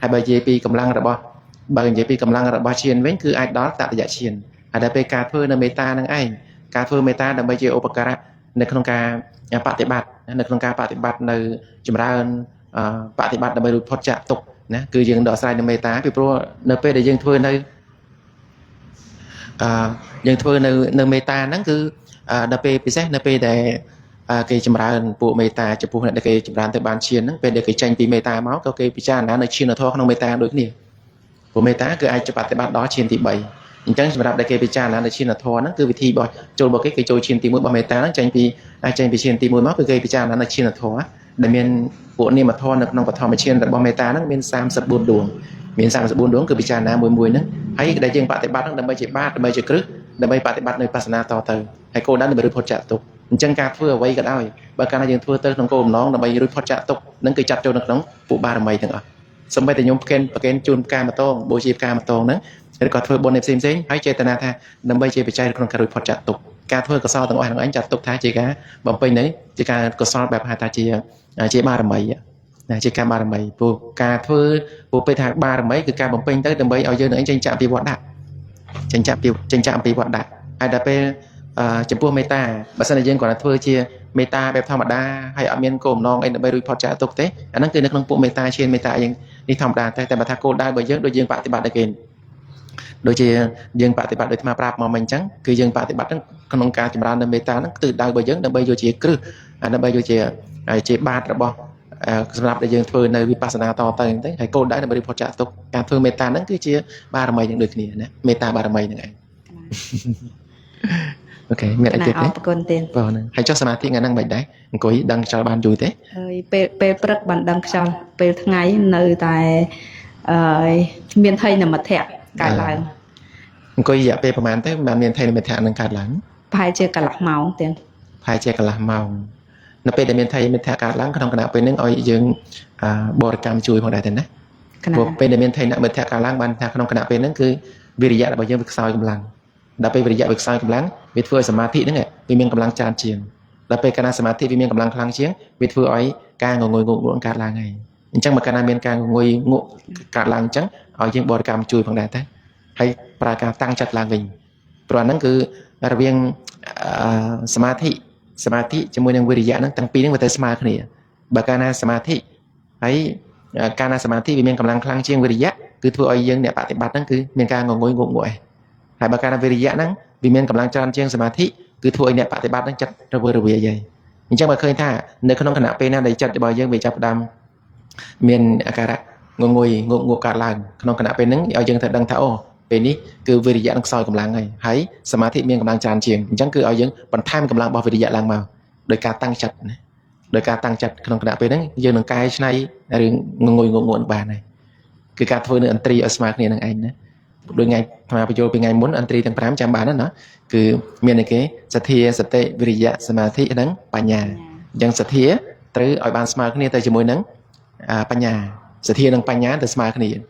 ហើយបើនិយាយពីកម្លាំងរបស់បើនិយាយពីកម្លាំងរបស់ឈានវិញគឺអាចដល់តតិយឈានហើយដល់ពេលការធ្វើនៅមេត្តានឹងឯងការធ្វើមេត្តាដើម្បីជាឧបការៈនៅក្នុងការបប្រតិបត្តិនៅក្នុងការបប្រតិបត្តិនៅចម្រើនបប្រតិបត្តិដើម្បីរួចផុតចាកទុក្ខណាគឺយើងដោះស្រាយនៅមេត្តាពីព្រោះនៅពេលដែលយើងធ្វើនៅយើងធ្វើនៅមេត្តាហ្នឹងគឺដល់ពេលពិសេសនៅពេលដែលគេចម្រើនពួកមេត្តាចំពោះអ្នកដែលគេចម្រើនទៅបានឈានហ្នឹងពេលដែលគេចេញពីមេត្តាមកក៏គេពិចារណានៅឈានធម៌ក្នុងមេត្តាដូចគ្នាព្រោះមេត្តាគឺអាចបប្រតិបត្តិដល់ឈានទី3អញ្ចឹងសម្រាប់ដែលគេពិចារណានៅឈានធម៌ហ្នឹងគឺវិធីរបស់ចូលរបស់គេគេចូលឈានទី1របស់មេត្តាហ្នឹងចេញពីឈានទី1មកគឺគេពិចារណានៅឈានធម៌ដែលមានពួកនាមធម៌នៅក្នុងបឋមឈានរបស់មេត្តាហ្នឹងមាន34ដួងមាន34ដួងគឺពិចារណាមួយមួយហ្នឹងហើយដែលយើងបប្រតិបត្តិហ្នឹងដើម្បីជាបាតដើម្បីជាគ្រឹះដើម្បីបប្រតិបត្តិនៅវិបស្សនាតទៅហើយគោលដៅដើម្បីរួចផុតចាកទុក្ខអញ្ចឹងការធ្វើអ្វីក៏ដោយបើកាលណាយើងធ្វើទៅក្នុងគោលបំណងដើម្បីរួចផុតចាកទុក្ខហ្នឹងគឺចាត់ចូលនៅក្នុងពួកបារមីទាំងអស់សូម្បីតែញោមប្រគេនជូនផ្កាម្តងបូជាផ្កាម្តងហ្នឹងឬក៏ធ្វើបុណ្យផ្សេងៗហើយចេតនាថាដើម្បីជាបច្ច័យក្នុងការរួចផុតចាកទុក្ខការធ្វើកុសលទាំងអស់ហ្នឹងឯងចាត់ទុកថាជាការបំពេញនៅជាការកុសលបែបហៅថាជាបារមីណាជាការបារមីព្រោះការធ្វើព្រោះពេលថាបារមីគឺការបំពេញទៅដើម្បីឲ្យយើងនឹងឯងចេញចាកពីវត្តដាក់ចេញចាកពីវត្តដាក់ហើយដល់ពេលចំពោះមេត្តាបើសិនជាយើងគ្រាន់តែធ្វើជាមេត្តាបែបធម្មតាហើយអត់មានគោលបំណងអីដើម្បីរួចផុតចាកទុក្ខទេអាហ្នឹងគឺនៅក្នុងពួកមេត្តាឈានមេត្តាយើងនេះធម្មតាតែបើថាគោលដៅរបស់យើងដូចយើងបប្រតិបត្តិដូចគេដូចជាយើងបប្រតិបត្តិដូចអាត្មាប្រាប់មកមិញអញ្ចឹងគឺយើងបប្រតិបត្តិហ្នឹងក្នុងការចម្រើននៅមេត្តាហ្នឹងទិសដៅរបស់យើងដើម្បីយកជាគ្រឹះដើម្បីយកជាបាតរបស់សម្រាប់ដែលយើងធ្វើនៅវិបស្សនាតទៅហ្នឹងទៅហើយគោលដៅដើម្បីរួចផុតចាកទុក្ខការធ្វើមេត្តាហ្នឹងគឺជាបារមីនឹងដូចគ្នាណាមេត្តាបារមីហ្នឹងឯងអូខេមានអីទៀតទេអរគុណទេបងហ្នឹងហើយចុះសមាធិថ្ងៃហ្នឹងមិនដែរអង្គុយដឹងខ្យល់បានយូរទេហើយពេលព្រឹកបានដឹងខ្យល់ពេលថ្ងៃនៅតែមានថៃនមិត្តៈកើតឡើងអង្គុយរយៈពេលប្រហែលទៅបានមានថៃនមិត្តៈនឹងកើតឡើងប្រហែលជាកន្លះម៉ោងទេប្រហែលជាកន្លះម៉ោងនៅពេលដែលមានថៃនមិត្តៈកើតឡើងក្នុងគណៈពេលហ្នឹងឲ្យយើងបរិកម្មជួយផងដែរទេណាព្រោះពេលដែលមានថៃនមិត្តៈកើតឡើងបានថាក្នុងគណៈពេលហ្នឹងគឺវិរិយៈរបស់យើងវាខ្សោយកម្លាំងដល់ពេលវិរិយៈវាខ្សោយកម្លាំងវាធ្វើឲ្យសមាធិហ្នឹងវាមានកម្លាំងច្រើនជាងដល់ពេលកាលណាសមាធិវាមានកម្លាំងខ្លាំងជាងវាធ្វើឲ្យការងងុយងក់ងក់កើតឡើងហើយអញ្ចឹងបើកាលណាមានការងងុយងក់កើតឡើងអញ្ចឹងឲ្យយើងបរិកម្មជួយផងដែរទេហើយប្រើការតាំងចិត្តឡើងវិញព្រោះអាហ្នឹងគឺរវាងសមាធិជាមួយនឹងវិរិយៈហ្នឹងទាំងពីរហ្នឹងវាទៅស្មើគ្នាបើកាលណាសមាធិហើយកាលណាសមាធិវាមានកម្លាំងខ្លាំងជាងវិរិយៈគឺធ្វើឲ្យយើងអ្នកបប្រតិបត្តិហ្នឹងគឺមានការងងុយងក់ងក់ឯងហើយបើកាលណាវិរិយៈហ្នឹងវាមានកម្លាំងច្រើនជាងសមាធិគឺធ្វើឲ្យអ្នកបប្រតិបត្តិហ្នឹងចិត្តរវើរវាយហើយអញ្ចឹងបើឃើញថានៅក្នុងខណៈពេលណាដែលចិត្តរបស់យើងវាចាប់ផ្ដើមមានអាការៈងងុយងក់ងក់កើតឡើងក្នុងខណៈពេលហ្នឹងឲ្យយើងត្រូវដឹងថាអូពេលនេះគឺវិរិយៈនឹងខ្សោយកម្លាំងហើយសមាធិមានកម្លាំងច្រើនជាងអញ្ចឹងគឺឲ្យយើងបន្ថែមកម្លាំងរបស់វិរិយៈឡើងមកដោយការតាំងចិត្តណាដោយការតាំងចិត្តក្នុងខណៈពេលហ្នឹងយើងនឹងកែច្នៃរឿងងងុយងក់ងក់បានហើយគឺការធ្វើនៅអន្ត្រីឲ្យស្មើគ្នានឹងឯងណាដូចថ្ងៃអាត្មាបញ្យល់ពីថ្ងៃមុនអន្ត្រីទាំង5ចាំបានណាគឺមានអីគេសទ្ធាសតិវិរិយៈសមាធិនិងបញ្ញាអញ្ចឹងសទ្ធាត្រូវឲ្យបានស្មើគ្នាទៅជាមួយនឹងបញ្ញាសទ្ធានិងបញ្ញាទៅស្មើគ្នា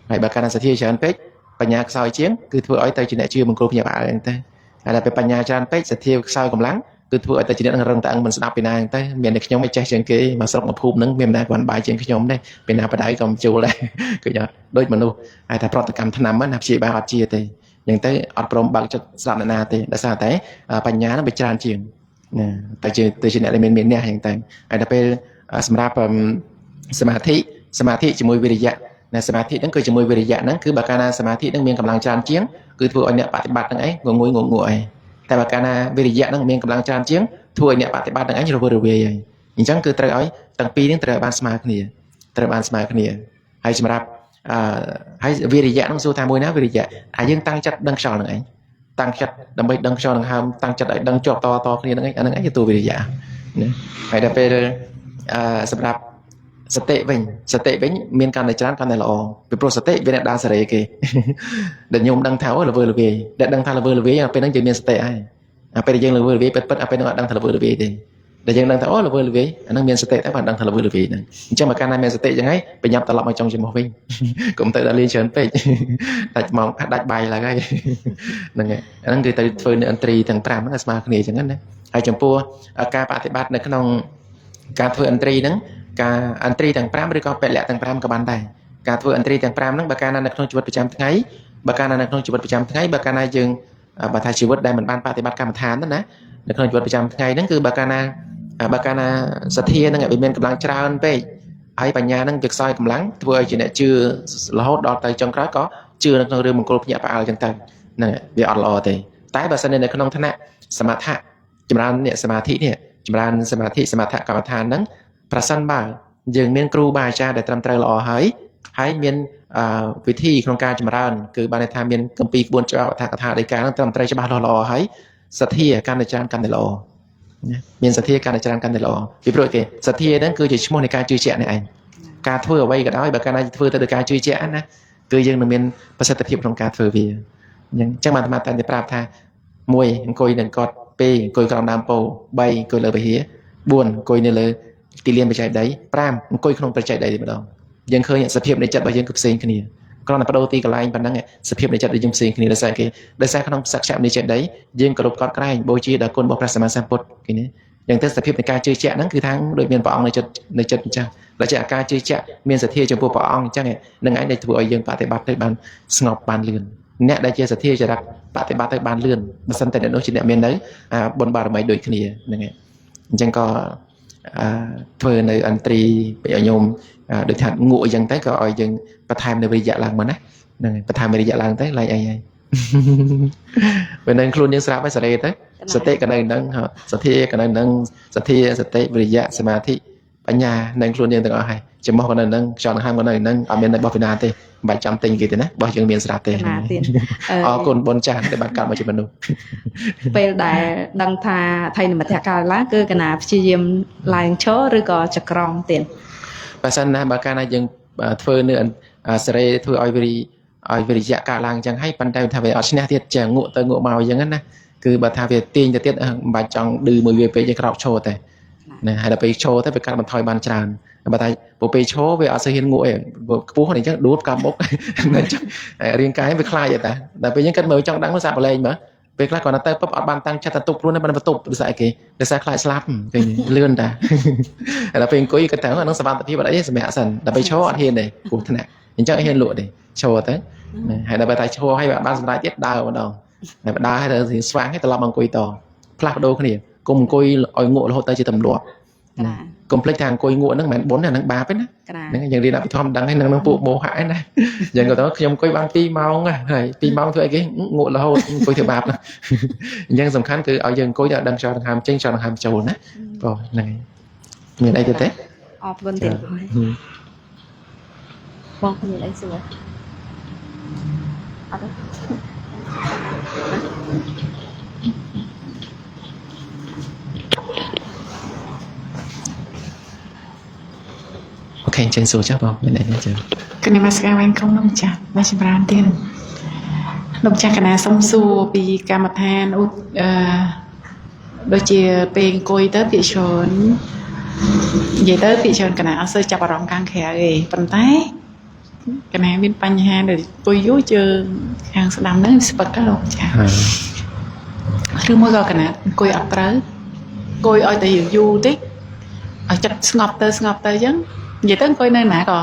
ហើយបើកាលណាសទ្ធាច្រើនពេកបញ្ញាខ្សោយជាងគឺធ្វើឲ្យទៅជាអ្នកជឿមង្គលភ្ញាក់ផ្អើលអញ្ចឹងទៅហើយដល់ពេលបញ្ញាច្រើនពេកសទ្ធាខ្សោយកម្លាំងគឺធ្វើឲ្យទៅជាអ្នកនឹងរឹងតាំងមិនស្ដាប់ពីណាអញ្ចឹងទៅមានតែខ្ញុំមិនចេះជាងគេមកស្រុកមកភូមិហ្នឹងមានណាគាត់បាយជាងខ្ញុំដែរពេលណាបដៅក៏មិនជួលដែរគឺអត់ដូចមនុស្សហើយថាប្រតិកម្មថ្នាំណាព្យាបាលអត់ជាទេអញ្ចឹងទៅអត់ព្រមបើកចិត្តស្ដាប់អ្នកណាទេដោយសារតែបញ្ញាហ្នឹងវាច្រើនជាងណាទៅជាអ្នកដែលមានអ្នកអញ្ចឹងទៅហើយដល់ពេលសម្រាប់សមាធិជាមួយវិរិយៈណាសមាធិហ្នឹងគឺជាមួយវិរិយៈហ្នឹងគឺបើកាលណាសមាធិហ្នឹងមានកម្លាំងច្រើនជាងគឺធ្វើឲ្យអ្នកបប្រតិបត្តិហ្នឹងឯងងងុយងងក់ឯងតែបើកាលណាវិរិយៈហ្នឹងមានកម្លាំងច្រើនជាងធ្វើឲ្យអ្នកបប្រតិបត្តិហ្នឹងឯងរវើរវាយហើយអញ្ចឹងគឺត្រូវឲ្យទាំងពីរហ្នឹងត្រូវឲ្យបានស្មើគ្នាត្រូវបានស្មើគ្នាហើយសម្រាប់ហើយវិរិយៈហ្នឹងសួរថាមួយណាវិរិយៈអាយើងតាំងចិត្តដឹងខ្យល់ហ្នឹងឯងតាំងចិត្តដើម្បីដឹងខ្យល់នឹងហើមតាំងចិត្តឲ្យដឹងជាប់តគ្នាហ្នឹងឯងអាហ្នឹងឯងជាតួវិរិយៈណាហើយដល់ពេលសម្រាប់សតិវិញសតិវិញមានកាន់តែច្រើនកាន់តែល្អពីព្រោះសតិវាអ្នកដើរសេរីគេដែលញោមដឹងថាល្វើល្វាយដែលដឹងថាល្វើល្វាយពេលហ្នឹងយើងមានសតិហើយ អាពេលដែលយើងល្វើល្វាយពិតពិតអាពេលហ្នឹងអត់ដឹងថាល្វើល្វាយទេដែលយើងដឹងថាអូល្វើល្វាយអាហ្នឹងមានសតិតែបានដឹងថាល្វើល្វាយហ្នឹងអញ្ចឹងបើកាលណាមានសតិចឹងហើយប្រញាប់ត្រឡប់មកចុងច្រមុះវិញកុំទៅដល់លេងច្រើនពេកដាច់ម៉ោងដាច់បាយឡើងហើយហ្នឹងហើយអាហ្នឹងគឺទៅធ្វើនៅឥន្ទ្រីទាំង5ហ្នឹងឲ្យស្មើគ្នាចឹងណាហើយចំពោះការបប្រតិបត្តិនៅក្នុងការធ្វើឥន្ទ្រីហ្នឹងការឥន្ទ្រីទាំង5ឬក៏ពលៈទាំង5ក៏បានដែរការធ្វើឥន្ទ្រីទាំង5ហ្នឹងបើកាលណានៅក្នុងជីវិតប្រចាំថ្ងៃបើកាលណានៅក្នុងជីវិតប្រចាំថ្ងៃបើកាលណាយើងបើថាជីវិតដែលមិនបានបប្រតិបត្តិកម្មដ្ឋានហ្នឹងណានៅក្នុងជីវិតប្រចាំថ្ងៃហ្នឹងគឺបើកាលណាសទ្ធាហ្នឹងវាមានកម្លាំងច្រើនពេកហើយបញ្ញាហ្នឹងវាខ្សោយកម្លាំងធ្វើឲ្យជាអ្នកជឿរហូតដល់ទៅចុងក្រោយក៏ជឿនៅក្នុងរឿងមង្គលភ្ញាក់ផ្អើលចឹងទៅហ្នឹងវាអត់ល្អទេតែបើសិននៅក្នុងឋានៈសមថៈចម្រើនអ្នកសមាធិនេះចម្រើនសមាធិសមថកម្មដ្ឋានហ្នឹងប្រសិនបើយើងមានគ្រូបាអាចារ្យដែលត្រឹមត្រូវល្អហើយហើយមានវិធីក្នុងការចម្រើនគឺបានន័យថាមានគម្ពីរក្បួនច្បាប់អត្ថកថាដីកាហ្នឹងត្រឹមត្រូវច្បាស់លាស់ល្អហើយសទ្ធាកាន់តែច្រើនកាន់តែល្អមានសទ្ធាកាន់តែច្រើនកាន់តែល្អពីព្រោះគេសទ្ធាហ្នឹងគឺជាឈ្មោះនៃការជឿជាក់នេះឯងការធ្វើអ្វីក៏ដោយបើកាលណាធ្វើទៅដោយការជឿជាក់ណាគឺយើងនឹងមានប្រសិទ្ធភាពក្នុងការធ្វើវាអញ្ចឹងបានអាត្មាតែប្រាប់ថា1អង្គុយនឹងកត់2អង្គុយក្រោមដើមពោធិ៍3អង្គុយលើវិហារ4អង្គុយនៅលើទីលានបច្ច័យដី5អង្គុយក្នុងបច្ច័យដីតែម្ដងយើងឃើញសភាពនៃចិត្តរបស់យើងគឺផ្សេងគ្នាគ្រាន់តែបដូរទីកន្លែងប៉ុណ្ណឹងសភាពនៃចិត្តរបស់យើងផ្សេងគ្នាដោយសារគេដោយសារក្នុងសក្យនៃចេតិយយើងគោរពកត់ក្រែងបូជាដល់គុណរបស់ព្រះសម្មាសម្ពុទ្ធគេនេះយ៉ាងទៅសភាពនៃការជឿជាក់ហ្នឹងគឺថាដូចមានព្រះអង្គនៅចិត្តអញ្ចឹងដល់ជាការជឿជាក់មានសទ្ធាចំពោះព្រះអង្គអញ្ចឹងនឹងឯងដែលធ្វើឲ្យយើងបប្រតិបត្តិទៅបានស្ងប់បានលឿនអ្នកដែលជាសទ្ធាចរិតបប្រតិបត្តិទៅបានលឿនបើសិនតែអ្នកនោះជាអ្នកមាននៅបុណ្យបារមីដូចគ្នាហ្នឹងឯងអញ្ចឹងក៏ធ្វើនៅឥន្ទ្រីឲ្យញោមដូចថាងក់អញ្ចឹងទៅក៏ឲ្យយើងបន្ថែមនៅវិរិយៈឡើងមកណាហ្នឹងហើយបន្ថែមវិរិយៈឡើងទៅឡើងអីហើយពេលនឹងខ្លួនយើងស្រាប់ហើយសេរីទៅសតិក៏នៅនឹងសទ្ធាក៏នៅនឹងសទ្ធាសតិវិរិយៈសមាធិបញ្ញានឹងខ្លួនយើងទាំងអស់ហើយចំោះក៏នៅនឹងខ្យល់ដង្ហើមក៏នៅនឹងអត់មាននៅបោះពីណាទេមិនបាច់ចាំទិញគេទេណាបោះយើងមានស្រាប់ទេអរគុណបុណ្យចាស់ដែលបានកើតមកជាមនុស្សពេលដែលដឹងថាថៃនិមិត្តកាលឡើងគឺកណាព្យាយាមឡើងឈរឬក៏ចក្រមទៀតបើសិនណាបើកាលណាយើងធ្វើនៅសេរីធ្វើឲ្យវិរិយៈកើតឡើងអញ្ចឹងហើយប៉ុន្តែថាវាអត់ឈ្នះទៀតចេះងក់ទៅងក់មកអញ្ចឹងណាគឺបើថាវាទាញទៅទៀតមិនបាច់ចង់ឌឺមួយវាពេកយើងក្រោកឈរតែណាហើយដល់ពេលឈរទៅវាកាត់បន្ថយបានច្រើនបើថាពេលឈរវាអត់សូវហ៊ានងក់ទេខ្ពស់នេះអញ្ចឹងដួលផ្កាមុខអញ្ចឹងរាងកាយវាខ្លាចតែដល់ពេលអញ្ចឹងគិតមើលចង់ដឹងសាក់ប្រឡែងមើលពេលខ្លះគាត់ទៅពុបអត់បានតាំងចិត្តទៅទប់ខ្លួនទេបានបន្ទប់ដោយសារអីគេដោយសារខ្លាចស្លាប់ឃើញលឿនតាហើយដល់ពេលអង្គុយគាត់ទៅអានឹងសុវត្ថិភាពអត់អីសម្រាប់សិនដល់ពេលឈរអត់ហ៊ានទេគ្រោះថ្នាក់អញ្ចឹងអត់ហ៊ានលក់ទេឈរទៅហើយដល់ពេលតែឈរហើយបានសម្រេចទៀតដើរម្ដងហើយដើរហើយទៅស្វាងហើយត្រឡប់មកអង្គុយតផ្លាស់ប្ដូរគ្នាកុំអង្គុយឲ្យងក់រហូតទៅជាទម្លាប់កុំភ្លេចថាអង្គុយងក់ហ្នឹងមិនមែនបុណ្យទេហ្នឹងបាបទេណាហ្នឹងយើងរៀនអភិធម្មដឹងហើយនឹងពួកមោហៈហ្នឹងណាយើងក៏ទៅខ្ញុំអង្គុយបាន2ម៉ោងហើយ2ម៉ោងធ្វើអីគេងក់រហូតអង្គុយធ្វើបាបណាអញ្ចឹងសំខាន់គឺឲ្យយើងអង្គុយទៅដឹងចោលដង្ហើមចេញចោលដង្ហើមចូលណាបងហ្នឹងហើយមានអីទៀតទេអរគុណទៀតបងមានអីសួរអត់ទេអូខេអញ្ចឹងសួរចាស់បងមានអីទេចាគណៈមាសការវិញក្រុមលោកចាស់មកចម្រើនទៀតលោកចាស់កណាសុំសួរពីកម្មដ្ឋានឧអឺដូចជាពេលអង្គុយទៅភាគច្រើននិយាយទៅភាគច្រើនកណាអត់សូវចាប់អារម្មណ៍ខាងក្រៅទេប៉ុន្តែកណាមានបញ្ហាដែលអង្គុយយូរជើងខាងស្ដាំហ្នឹងស្ពឹកលោកចាស់ឬមួយក៏កណាអង្គុយអត់ត្រូវអង្គុយឲ្យតែយូរតិចឲ្យចិត្តស្ងប់ទៅស្ងប់ទៅអញ្ចឹងនិយាយទៅអង្គុយនៅណាក៏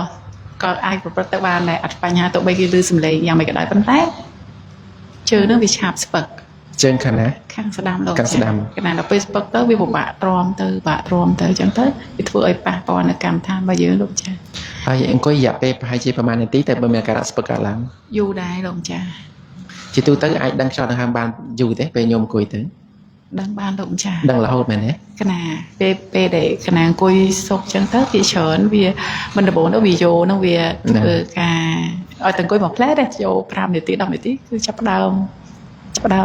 អាចប្រព្រឹត្តទៅបានដែរអត់បញ្ហាទោះបីគេឮសំឡេងយ៉ាងម៉េចក៏ដោយប៉ុន្តែជើងនឹងវាឆាប់ស្ពឹកជើងខាងណាខាងស្ដាំលោកខាងស្ដាំកណាដល់ពេលស្ពឹកទៅវាពិបាកទ្រាំទៅពិបាកទ្រាំទៅអញ្ចឹងទៅវាធ្វើឲ្យប៉ះពាល់នៅកម្មដ្ឋានរបស់យើងលោកចាស់ហើយអង្គុយរយៈពេលប្រហែលជាប្រហែលនាទីតែបើមានអាការៈស្ពឹកកើតឡើងយូរដែរលោកចាស់ជាទូទៅអាចដឹងខ្យល់ដង្ហើមបានយូរទេពេលញោមអង្គុយទៅដឹងបានលោកចាស់ដឹងរហូតមែនទេកណាពេលដែលកណាអង្គុយសុកចឹងទៅវាច្រើនវាមិនដំបូងទៅវាយោនឹងវាធ្វើការឲ្យតែអង្គុយមួយផ្លែទេយោ5នាទី10នាទីគឺចាប់ផ្ដើម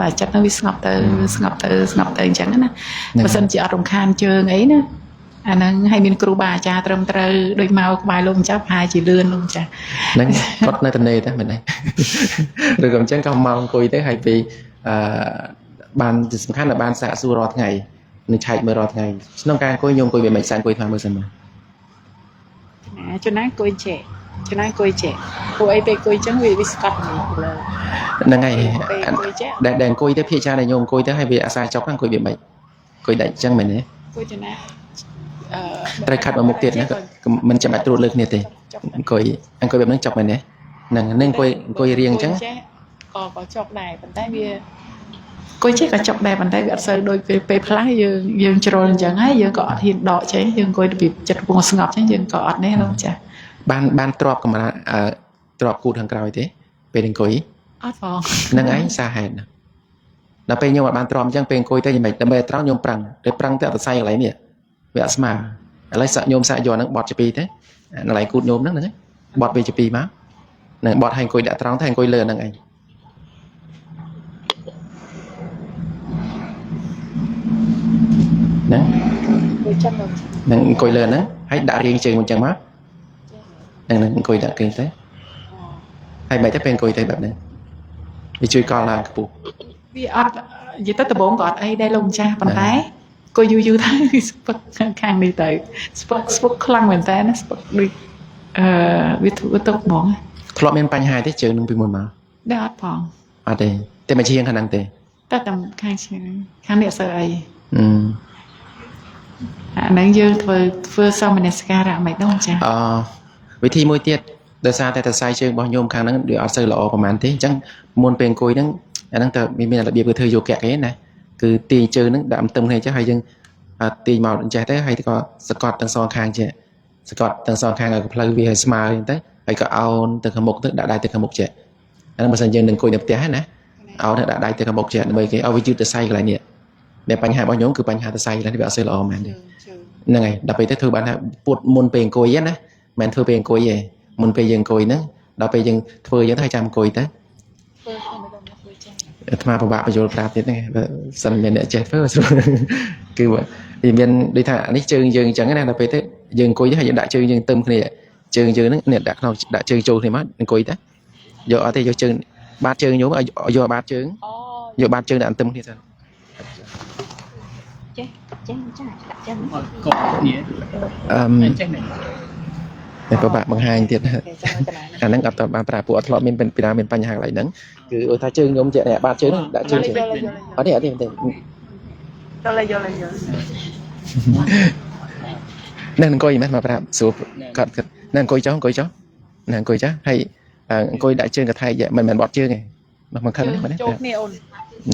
អាចិត្តនឹងវាស្ងប់ទៅស្ងប់ទៅស្ងប់ទៅអញ្ចឹងណាបើសិនជាអត់រំខានជើងអីណាអាហ្នឹងឲ្យមានគ្រូបាអាចារ្យត្រឹមត្រូវដូចមកក្បែរលោកម្ចាស់ប្រហែលជាលឿនលោកម្ចាស់ហ្នឹងគាត់នៅតនេទេមែនទេឬក៏អញ្ចឹងក៏មកអង្គុយទៅហើយពីអឺ បានសំខាន់làបានសាកសួររាល់ថ្ងៃនឹងឆែកមើលរាល់ថ្ងៃក្នុងការអង្គុយញោមអង្គុយវាមិនសាអង្គុយថ្មមើលសិនមក ណាចំណាអង្គុយចេះចំណាអង្គុយចេះពួកអីពេលអង្គុយចឹងវាវាស្កត់នេះលើ ហ្នឹងហើយ ពេលអង្គុយចេះ ដែលដែលអង្គុយទៅភាគច្រើនដែលញោមអង្គុយទៅហើយវាអាសាចុកអង្គុយវាមិនអង្គុយដាច់ចឹងមែនទេ អង្គុយចំណាអឺ ត្រូវខាត់មកមុខទៀតណាមិនចាំបាច់ត្រួតលើគ្នាទេអង្គុយអង្គុយបែបហ្នឹងចុកមែនទេហ្នឹងហ្នឹងអង្គុយអង្គុយរៀងចឹង ចេះក៏ក៏ចុកដែរប៉ុន្តែវាអង្គុយចេះក៏ចុកដែរប៉ុន្តែវាអត់សូវដូចពេលពេលខ្លះយើងយើងជ្រុលអញ្ចឹងហើយយើងក៏អត់ហ៊ានដកចេះយើងអង្គុយរបៀបចិត្តកំពុងស្ងប់ចឹងយើងក៏អត់នេះលោកចាស់ បានបានទ្របកម្រាអឺទ្របគូតខាងក្រោយទេពេលអង្គុយ អត់ផង ហ្នឹងឯងសាហេតុណាដល់ពេលញោមអត់បានទ្រាំអញ្ចឹងពេលអង្គុយទៅយ៉ាងម៉េចដើម្បីឲ្យត្រង់ញោមប្រឹងតែប្រឹងទៅអត់សរសៃកន្លែងនេះវាអត់ស្មើឥឡូវសាក់ញោមសាក់យកហ្នឹងបត់ជាពីរទៅកន្លែងគូតញោមហ្នឹងហ្នឹងបត់វាជាពីរមកហ្នឹងបត់ឲ្យអង្គុយដាក់ត្រង់ទៅអង្គុយលើហ្នឹងឯងហ្នឹង អង្គុយចឹងលោក ហ្នឹងអង្គុយលើហ្នឹងហើយដាក់រៀងជើងមកអញ្ចឹងមកហ្នឹងហ្នឹងអង្គុយដាក់គេទៅហើយមិនទៅពេលអង្គុយទៅបែបហ្នឹងវាជួយកលឡើងខ្ពស់ វាអត់និយាយទៅដំបូងក៏អត់អីដែរលោកម្ចាស់ប៉ុន្តែក៏យូរយូរទៅស្ពឹកខាងនេះទៅស្ពឹកស្ពឹកខ្លាំងមែនតើណាស្ពឹកដូចអឺវាធ្វើទុកហ្មង ធ្លាប់មានបញ្ហាទេជើងនឹងពីមុនមក ដែរអត់ផង អត់ទេតែមកជាងខាងហ្នឹងទេ តែតាមខាងឆ្ងាយខាងនេះអត់សូវអី អឺ អាហ្នឹងយើងធ្វើធ្វើសមនសិការៈមិនដងចា អវិធីមួយទៀតដោយសារតែតសៃជើងរបស់ញោមខាងហ្នឹងវាអត់សូវល្អប្រហែលទេអញ្ចឹងមុនពេលអង្គុយហ្នឹងអាហ្នឹងតើមានរបៀបគឺធ្វើយោគៈគេណាគឺទាញជើងហ្នឹងដាក់អំទឹមគ្នាចេះហើយយើងទាញមកអញ្ចេះទៅហើយក៏សកត់ទាំងសងខាងចេះសកត់ទាំងសងខាងឲ្យផ្លូវវាឲ្យស្មើអញ្ចឹងទៅហើយក៏អោនទៅខាងមុខទៅដាក់ដៃទៅខាងមុខចេះអាហ្នឹងបើសិនយើងនឹងអង្គុយនៅផ្ទះណាអោនទៅដាក់ដៃទៅខាងមុខចេះដើម្បីគេឲ្យវាយឺតតសៃកន្លែងនេះដែលបញ្ហារបស់ញោមគឺបញ្ហាតសៃកន្លែងនេះវាអត់សូវល្អមែនទេហ្នឹងហើយដល់ពេលទៅធ្វើបានថាពួតមុនពេលអង្គុយណាមិនធ្វើពេលអង្គុយទេមុនពេលយើងអង្គុយហ្នឹងដល់ពេលយើងធ្វើអញ្ចឹងទៅឲ្យចាំអង្គុយទៅ ធ្វើធ្វើមិនដល់ធ្វើចា អាត្មាពិបាកបញ្យល់ប្រាប់ទៀតហ្នឹងបើសិនមានអ្នកចេះធ្វើស្រួលគឺវាមានដូចថានេះជើងយើងអញ្ចឹងណាដល់ពេលទៅយើងអង្គុយទៅហើយយើងដាក់ជើងយើងទឹមគ្នាជើងយើងហ្នឹងនេះដាក់ក្នុងដាក់ជើងចូលគ្នាមកអង្គុយទៅយកអត់ទេយកជើងបាតជើងញោមឲ្យយកបាតជើង អូ យកបាតជើងដាក់ទឹមគ្នាសិន ចេះចេះចាដាក់ចឹង អត់កប់គ្នា អឺ ចេះនេះ តែពិបាកបង្ហាញទៀត គេចាំកណ្ដាល អាហ្នឹងអត់តបានប្រាប់ពួកអត់ធ្លាប់មានពីណាមានបញ្ហាកន្លែងហ្នឹងគឺឧទាហរណ៍ជើងញោមជាអ្នកបាតជើងហ្នឹងដាក់ជើងចេះអត់ទេអត់ទេទេ យល់យល់យល់ នឹងអង្គុយមិនមកប្រាប់ស្រួលគាត់គាត់នឹងអង្គុយចុះអង្គុយចុះនឹងអង្គុយចុះហើយអង្គុយដាក់ជើងកថៃមិនមែនបត់ជើងទេមកមកខឹងនេះមកនេះ ចូលគ្នាអូន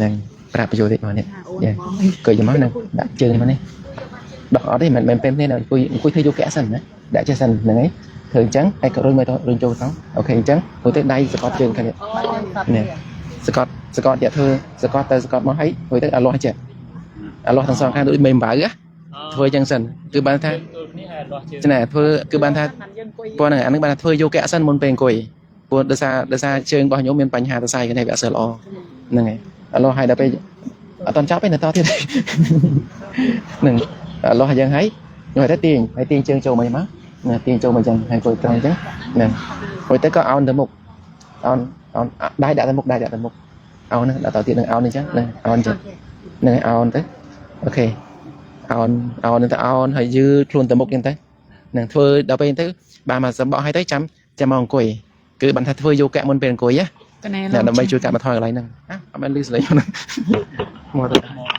នឹងប្រាប់បញ្យល់តិចមកនេះអង្គុយមកនឹងដាក់ជើងមកនេះដោះអត់ទេមិនមែនពេលនេះអង្គុយអង្គុយធ្វើយោគៈសិនណាដាក់ចេះសិនហ្នឹងហើយធ្វើអញ្ចឹងហើយក៏រុញមកទៅរុញចូលទៅអូខេអញ្ចឹងព្រោះទៅដៃសកត់ជើងខាងនេះនេះសកត់សកត់យកធ្វើសកត់ទៅសកត់មកហើយព្រោះទៅអាលាស់ចេះអាលាស់ទាំងសងខាងដូចមេអំបៅណាធ្វើអញ្ចឹងសិនគឺបានថា ចូលគ្នាហើយលាស់ជើង ច្នេះធ្វើគឺបានថា ព្រោះហ្នឹងអាហ្នឹងបានថាធ្វើយោគៈសិនមុនពេលអង្គុយព្រោះដោយសារជើងរបស់ខ្ញុំមានបញ្ហាសរសៃគេនេះវាអត់សូវល្អហ្នឹងហើយឥឡូវហើយដល់ពេលអត់តន់ចប់ទេនៅតទៀតហ្នឹងឥឡូវហើយយ៉ាងហើយខ្ញុំឲ្យតែទាញហើយទាញជើងចូលមកមកណាទាញចូលមកចឹងហើយអង្គុយត្រង់ចឹងហ្នឹងរួចទៅក៏អោនទៅមុខអោនអោនដៃដាក់ទៅមុខដៃដាក់ទៅមុខអោនហ្នឹងដាក់តទៀតនឹងអោននេះចឹងហ្នឹងអោនចឹងហ្នឹងហើយអោនទៅអូខេអោនអោនទៅអោនហើយយឺតខ្លួនទៅមុខចឹងទៅហ្នឹងធ្វើដល់ពេលទៅបានមកសម្បកឲ្យទៅចាំចាំមកអង្គុយគឺបានថាធ្វើយោគៈមុនពេលអង្គុយណា កណ្ដាល ណាដើម្បីជួយកាត់បន្ថយកន្លែងហ្នឹងអត់មែនលឺសលេងហ្នឹងមកទៅ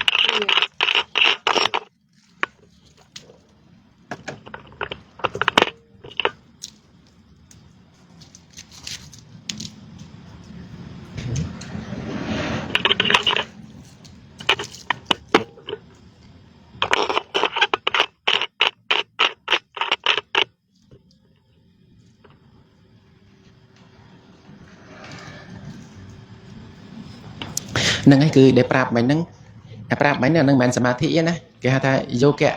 ហ្នឹងហើយគឺដែលប្រាប់មិញហ្នឹងតែប្រាប់មិញហ្នឹងមិនមែនសមាធិទេណាគេហៅថាយោគៈ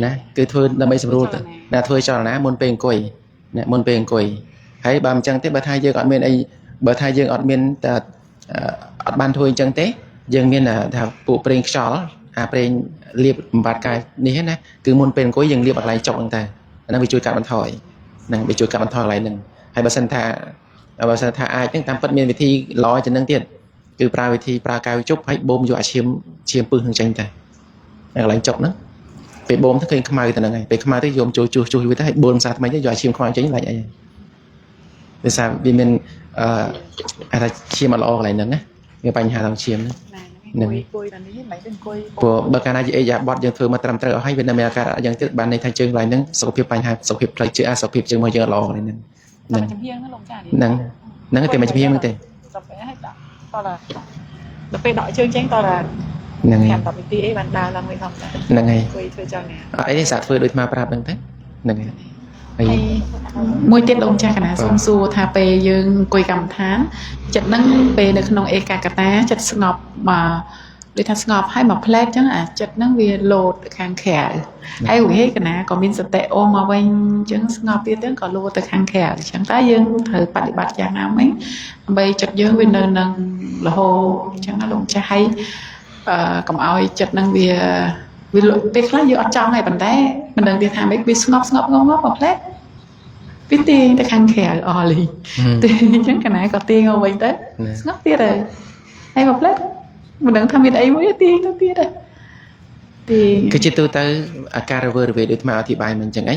ណាគឺធ្វើដើម្បីសម្រួលណាធ្វើចលនាមុនពេលអង្គុយណាមុនពេលអង្គុយហើយបើមិនចឹងទេបើថាយើងអត់មានអីបើថាយើងអត់មានតែអត់បានធ្វើអញ្ចឹងទេយើងមានថាពួកប្រេងខ្យល់អាប្រេងលាបបំបត្តិកាយនេះណាគឺមុនពេលអង្គុយយើងលាបកន្លែងចុកហ្នឹងតែអាហ្នឹងវាជួយកាត់បន្ថយហ្នឹងវាជួយកាត់បន្ថយកន្លែងហ្នឹងហើយបើសិនថាអាចហ្នឹងតាមពិតមានវិធីល្អជាងហ្នឹងទៀត គឺប្រើវិធីប្រើកែវជប់ហើយបូមយកអាឈាមឈាមពឹសនឹងចេញទៅកន្លែងចុកហ្នឹងពេលបូមទៅឃើញខ្មៅទៅហ្នឹងហើយពេលខ្មៅទៅយកចូលជួសជួសវាទៅហើយបូមសារថ្មីទៅយកអាឈាមខ្មៅចេញឡើងអីដោយសារវាមានអឺអាថាឈាមអត់ល្អកន្លែងហ្នឹងណាមានបញ្ហាក្នុងឈាមហ្នឹងហ្នឹង អង្គុយដល់នេះមិនទៅអង្គុយ ព្រោះបើកាលណាជាអេយ៉ាបត់យើងធ្វើមកត្រឹមត្រូវអស់ហើយវានៅមានអាការៈយ៉ាងទៀតបានន័យថាជើងកន្លែងហ្នឹងសុខភាពបញ្ហាសុខភាពផ្លូវជើងអាសុខភាពជើងមកយើងអត់ល្អកន្លែងហ្នឹង ហ្នឹងចំហៀងហ្នឹងលោកចា ហ្នឹងហ្នឹងតែមិនចំហៀងហ្នឹងទេ ដល់ពេលឲ្យដាក់តោះដល់ពេលដកជើងចេញតោះ ហ្នឹងហើយ 5 10នាទីអីបានដើរឡើងវិញធម្មតា ហ្នឹងហើយ អង្គុយធ្វើចឹងណា អត់អីទេសាកធ្វើដូចមកប្រាប់ហ្នឹងទៅហ្នឹងហើយហើយ មួយទៀតលោកចាស់កណាសូមសួរថាពេលយើងអង្គុយកម្មដ្ឋានចិត្តហ្នឹងពេលនៅក្នុងឯកាកតាចិត្តស្ងប់មកដូចថាស្ងប់ហើយមកផ្លែតចឹងអាចិត្តហ្នឹងវាលោតទៅខាងក្រៅហើយវិហេកណាក៏មានសតិអូមកវិញចឹងស្ងប់ទៀតទៅក៏លោតទៅខាងក្រៅចឹងតើយើងត្រូវបប្រតិបត្តិយ៉ាងណាមិញដើម្បីចិត្តយើងវានៅនឹងរហូតចឹងណាលោកចាស់ហើយអឺកុំឲ្យចិត្តហ្នឹងវាវាពេលខ្លះយើងអត់ចង់ទេប៉ុន្តែមិនដឹងទៀតថាម៉េចវាស្ងប់ស្ងប់ងងមកផ្លែតវាទាញទៅខាងក្រៅអស់លីទាញអញ្ចឹងកណាក៏ទាញមកវិញទៅស្ងប់ទៀតហើយហើយមកផ្លែតមិនដឹងថាមានអីមួយទាញទៅទៀតហើយទាញ គឺជាទូទៅអាការរវើរវាយដូចអាអធិប្បាយមិនអញ្ចឹងអី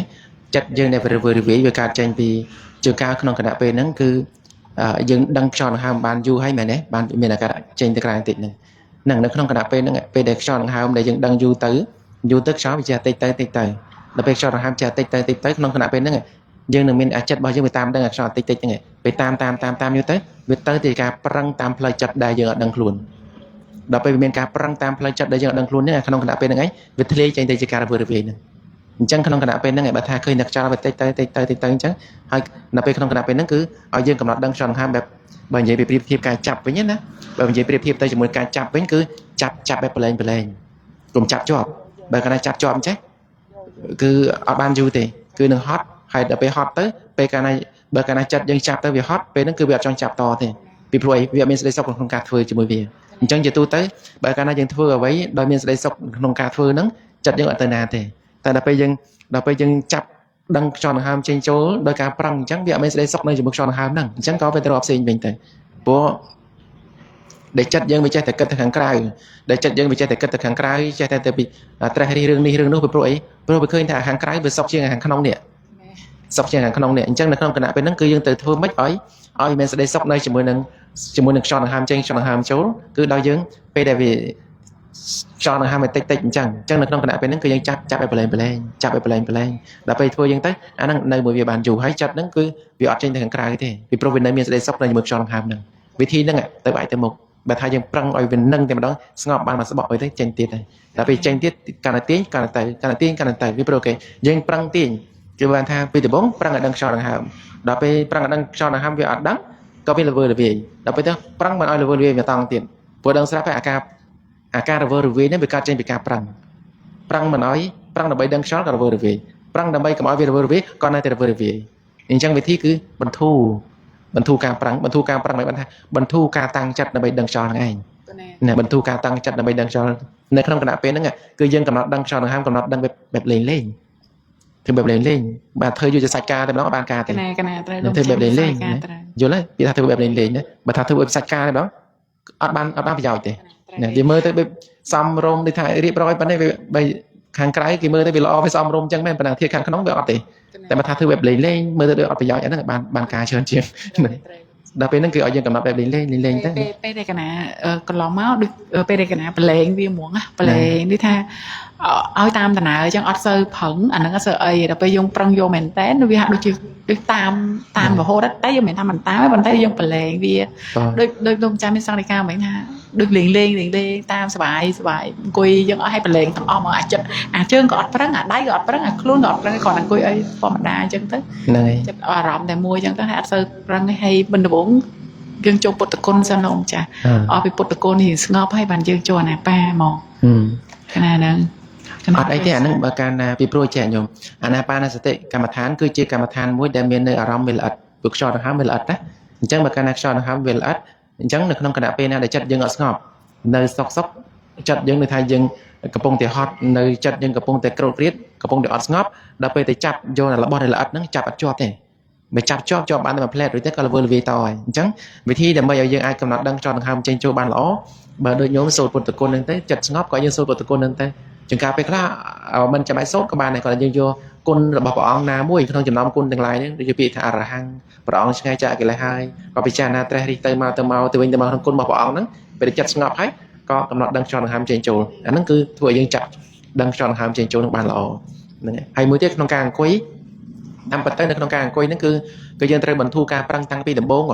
ចិត្តយើងដែលរវើរវាយវាកើតចេញពីជើងកាលក្នុងគណៈពេលហ្នឹងគឺយើងដឹងខ្យល់ដង្ហើមបានយូរហើយមែនទេបានមានអាការចេញទៅក្រៅបន្តិចហ្នឹងហ្នឹងនៅក្នុងគណៈពេលហ្នឹងពេលដែលខ្យល់ដង្ហើមដែលយើងដឹងយូរទៅយូរទៅខ្យល់វាចេះតិចទៅតិចទៅដល់ពេលខ្យល់ដង្ហើមចេះតិចទៅតិចទៅក្នុងគណៈពេលហ្នឹងយើងនឹងមានអាចិត្តរបស់យើងវាតាមដឹងអាខ្យល់តិចតិចហ្នឹងពេលតាមតាមតាមតាមយូរទៅវាទៅទីការប្រឹងតាមផ្លូវចិត្តដែលយើងអត់ដឹងខ្លួនដល់ពេលវាមានការប្រឹងតាមផ្លូវចិត្តដែលយើងអត់ដឹងខ្លួនហ្នឹងក្នុងគណៈពេលហ្នឹងឯងវាធ្លាយចេញទៅជាការរវើរវាយហ្នឹងអញ្ចឹងក្នុងគណៈពេលហ្នឹងឯងបើថាឃើញតែខ្យល់វាតិចទៅតិចទៅតិចទៅអញ្ចឹងហើយដល់ពេលក្នុងគណៈពេលហ្នឹងគឺឲ្យយើងកំណត់ដឹងខ្យល់ដង្ហើមបែបបើនិយាយពីប្រៀបធៀបការចាប់វិញណាបើនិយាយប្រៀបធៀបទៅជាមួយការចាប់វិញគឺចាប់ចាប់បែបប្រឡែងប្រឡែងកុំចាប់ជាប់បើកាលណាចាប់ជាប់អញ្ចេះគឺអត់បានយូរទេគឺនឹងហត់ហើយដល់ពេលហត់ទៅពេលកាលណាបើកាលណាចិត្តយើងចាប់ទៅវាហត់ពេលហ្នឹងគឺវាអត់ចង់ចាប់តទេពីព្រោះអីវាអត់មានសេចក្តីសុខក្នុងការធ្វើជាមួយវាអញ្ចឹងជាទូទៅបើកាលណាយើងធ្វើអ្វីដោយមានសេចក្តីសុខក្នុងការធ្វើហ្នឹងចិត្តយើងអត់ទៅណាទេតែដល់ពេលយើងចាប់ដឹងខ្យល់ដង្ហើមចេញចូលដោយការប្រឹងអញ្ចឹងវាអត់មានសេចក្តីសុខនៅជាមួយខ្យល់ដង្ហើមហ្នឹងអញ្ចឹងក៏វាទៅរកផ្សេងវិញទៅព្រោះដែលចិត្តយើងវាចេះតែគិតទៅខាងក្រៅដែលចិត្តយើងវាចេះតែគិតទៅខាងក្រៅចេះតែទៅពីត្រេះរិះរឿងនេះរឿងនោះពីព្រោះអីព្រោះវាឃើញថាខាងក្រៅវាសុខជាងខាងក្នុងនេះសុខជាងខាងក្នុងនេះអញ្ចឹងនៅក្នុងគណៈពេលហ្នឹងគឺយើងទៅធ្វើម៉េចឲ្យមានសេចក្តីសុខនៅជាមួយនឹងខ្យល់ដង្ហើមចេញខ្យល់ដង្ហើមចូលគឺដល់យើងពេលដែលវាខ្យល់ដង្ហើមឲ្យតិចតិចអញ្ចឹងនៅក្នុងគណៈពេលហ្នឹងគឺយើងចាប់ចាប់ឲ្យប្រឡែងប្រឡែងចាប់ឲ្យប្រឡែងប្រឡែងដល់ពេលធ្វើយើងទៅអាហ្នឹងនៅមួយវាបានយូរហើយចិត្តហ្នឹងគឺវាអត់ចេញទៅខាងក្រៅទេពីព្រោះវានៅមានសេចក្តីសុខនៅជាមួយខ្យល់ដង្ហើមហ្នឹងវិធីហ្នឹងទៅបែកទៅមុខបើថាយើងប្រឹងឲ្យវានឹងតែម្ដងស្ងប់បានមកស្បក់អីទៅចេញទៀតហើយដល់ពេលចេញទៀតកាន់តែទាញកាន់តែទៅកាន់តែទាញកាន់តែទៅវាព្រោះគេយើងប្រឹងទាញគឺបានថាពីដំបូងប្រឹងឲ្យដឹងខ្យល់ដង្ហើមដល់ពេលប្រឹងឲ្យដឹងខ្យល់ដង្ហើមវាអត់ដឹងក៏វាល្វើរវាយដល់ពេលទៅប្រឹងមិនឲ្យល្វើរវាយវាតង់ទៀតព្រោះដឹងស្រាប់ហើយអាការល្វើរវាយនេះវាកើតចេញពីការប្រឹងប្រឹងមិនឲ្យប្រឹងដើម្បីដឹងខ្យល់ក៏ល្វើរវាយប្រឹងដើម្បីកុំឲ្យវាល្វើរវាយក៏នៅតែល្វើរវាយអញ្ចឹងវិធីគឺបន្ធូរការប្រឹងបន្ធូរការប្រឹងមិនបានថាបន្ធូរការតាំងចិត្តដើម្បីដឹងខ្យល់ហ្នឹងឯងណាបន្ធូរការតាំងចិត្តដើម្បីដឹងខ្យល់នៅក្នុងគណៈពេលហ្នឹងគឺយើងកំណត់ដឹងខ្យល់ដង្ហើមកំណត់ដឹងបែបលេងលេងធ្វើបែបលេងលេងបាទធ្វើយូរជាសាច់ការតែម្ដងបានការទេ កណាត្រូវធ្វើបែបលេងលេងយល់ទេគេថាធ្វើបែបលេងលេងណាបើថាធ្វើបែបសាច់ការតែម្ដងអត់បានប្រយោជន៍ទេណាវាមើលទៅបែបសំរុំដូចថារៀបរយប៉ុណ្ណេះវាខាងក្រៅគេមើលទៅវាល្អវាសំរុំអញ្ចឹងមែនប៉ុន្តែធៀបខាងក្នុងវាអត់ទេតែបើថាធ្វើបែបលេងលេងមើលទៅដូចអត់ប្រយោជន៍អាហ្នឹងបានការច្រើនជាងដល់ពេលហ្នឹងគឺឲ្យយើងកំណត់បែបលេងលេងលេងទៅ ពេលដែលកណាកន្លងមកដូចពេលដែលកណាប្រឡែងវាហ្មងណាប្រឡែងនេះថាឲ្យតាមដំណើរអញ្ចឹងអត់សូវប្រឹងអាហ្នឹងអត់សូវអីដល់ពេលយើងប្រឹងយកមែនតើវាហាក់ដូចជាដូចតាមរហូតតែយើងមិនថាមិនតាមទេប៉ុន្តែយើងប្រឡែងវាដូចលោកចាំមានសង្ឃដីកាមិញថាដូចលេងលេងលេងលេងតាមសបាយសបាយអង្គុយយើងអត់ឲ្យប្រឡែងទាំងអស់មកអាចិត្តអាជើងក៏អត់ប្រឹងអាដៃក៏អត់ប្រឹងអាខ្លួនក៏អត់ប្រឹងគ្រាន់តែអង្គុយអីធម្មតាអញ្ចឹងទៅ ហ្នឹងហើយ ចិត្តអារម្មណ៍តែមួយអញ្ចឹងទៅហើយអត់សូវប្រឹងទេហើយមិនដំបូងយើងចូលពុទ្ធគុណសិនលោកចាស់អស់ពីពុទ្ធគុណនេះស្ងប់ហើយបានយើងចូលអាណាបាហ្មងកណាហ្នឹង អត់អីទេអាហ្នឹងបើកាលណាពីព្រោះចេះញោមអាណាបាណសតិកម្មដ្ឋានគឺជាកម្មដ្ឋានមួយដែលមាននៅអារម្មណ៍វាល្អិតព្រោះខ្យល់ដង្ហើមវាល្អិតណាអញ្ចឹងបើកាលណាខ្យល់ដង្ហើមវាល្អិតអញ្ចឹងនៅក្នុងគណៈពេលណាដែលចិត្តយើងអត់ស្ងប់នៅសុកសុកចិត្តយើងនៅថាយើងកំពុងតែហត់នៅចិត្តយើងកំពុងតែក្រោតក្រៀតកំពុងតែអត់ស្ងប់ដល់ពេលទៅចាប់យករបស់ដែលល្អិតហ្នឹងចាប់អត់ជាប់ទេ បើចាប់ជាប់ជាប់បានតែមួយផ្លែតរួចទៅក៏ល្វើល្វាយតហើយអញ្ចឹងវិធីដើម្បីឲ្យយើងអាចកំណត់ដឹងខ្យល់ដង្ហើមចេញចូលបានល្អបើដូចញោមសូត្រពុទ្ធគុណហ្នឹងទៅចិត្តស្ងប់ក៏យើងសូត្រពុទ្ធគុណហ្នឹងទៅជាងការពេលខ្លះមិនចាំបាច់សូត្រក៏បានដែរគាត់យើងយកគុណរបស់ព្រះអង្គណាមួយក្នុងចំណោមគុណទាំងឡាយហ្នឹងដូចជាពាក្យថាអរហង្គព្រះអង្គឆ្ងាយចាកកិលេសហើយក៏ពិចារណាត្រេះរិះទៅមកទៅមកទៅវិញទៅមកក្នុងគុណរបស់ព្រះអង្គហ្នឹងពេលចិត្តស្ងប់ហើយក៏កំណត់ដឹងខ្យល់ដង្ហើមចេញចូលអាហ្នឹងគឺធ្វើឲ្យយើងចាប់ដឹងខ្យល់ដង្ហើមចេញចូលនឹងបានល្អហ្នឹងហើយមួយទៀតក្នុងការអង្គុយតាមពិតទៅនៅក្នុងការអង្គុយហ្នឹងគឺគឺយើងត្រូវបន្ធូរការប្រឹងតាំងពីដំបូង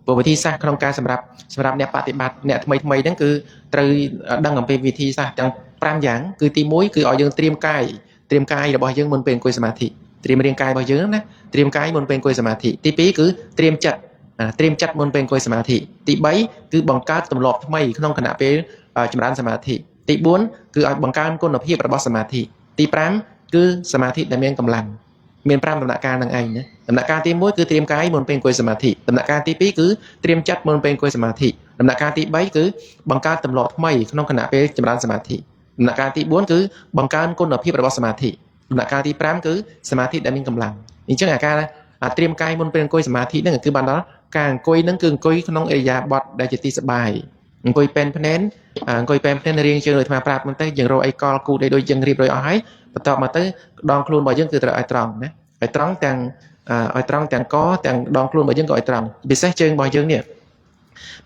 ព្រោះវិធីសាស្ត្រក្នុងការសម្រាប់សម្រាប់អ្នកបប្រតិបត្តិអ្នកថ្មីថ្មីហ្នឹងគឺត្រូវដឹងអំពីវិធីសាស្ត្រទាំង5យ៉ាងគឺទី1គឺឲ្យយើងត្រៀមកាយត្រៀមកាយរបស់យើងមុនពេលអង្គុយសមាធិត្រៀមរាងកាយរបស់យើងណាត្រៀមកាយមុនពេលអង្គុយសមាធិទី2គឺត្រៀមចិត្តត្រៀមចិត្តមុនពេលអង្គុយសមាធិទី3គឺបង្កើតទម្លាប់ថ្មីក្នុងខណៈពេលចម្រើនសមាធិទី4គឺឲ្យបង្កើនគុណភាពរបស់សមាធិទី5គឺសមាធិដែលមានកម្លាំងមាន5ដំណាក់កាលនឹងឯងណាដំណាក់កាលទី1គឺត្រៀមកាយមុនពេលអង្គុយសមាធិដំណាក់កាលទី2គឺត្រៀមចិត្តមុនពេលអង្គុយសមាធិដំណាក់កាលទី3គឺបង្កើតទម្លាប់ថ្មីក្នុងខណៈពេលចម្រើនសមាធិដំណាក់កាលទី4គឺបង្កើនគុណភាពរបស់សមាធិដំណាក់កាលទី5គឺសមាធិដែលមានកម្លាំងអញ្ចឹងអាការត្រៀមកាយមុនពេលអង្គុយសមាធិហ្នឹងគឺបានដល់ការអង្គុយហ្នឹងគឺអង្គុយក្នុងឥរិយាបថដែលជាទីសប្បាយអង្គុយពេនភ្នែនអង្គុយពេនភ្នែនរៀងជើងដូចអាត្មាប្រាប់ហ្នឹងទៅយើងរកអីកលគូតអីដូចយើងរៀបរយអស់ហើយបន្ទាប់មកទៅដងខ្លួនរបស់យើងគឺត្រូវឲ្យត្រង់ណាឲ្យត្រង់ទាំងឲ្យត្រង់ទាំងកទាំងដងខ្លួនរបស់យើងក៏ឲ្យត្រង់ពិសេសជើងរបស់យើងនេះ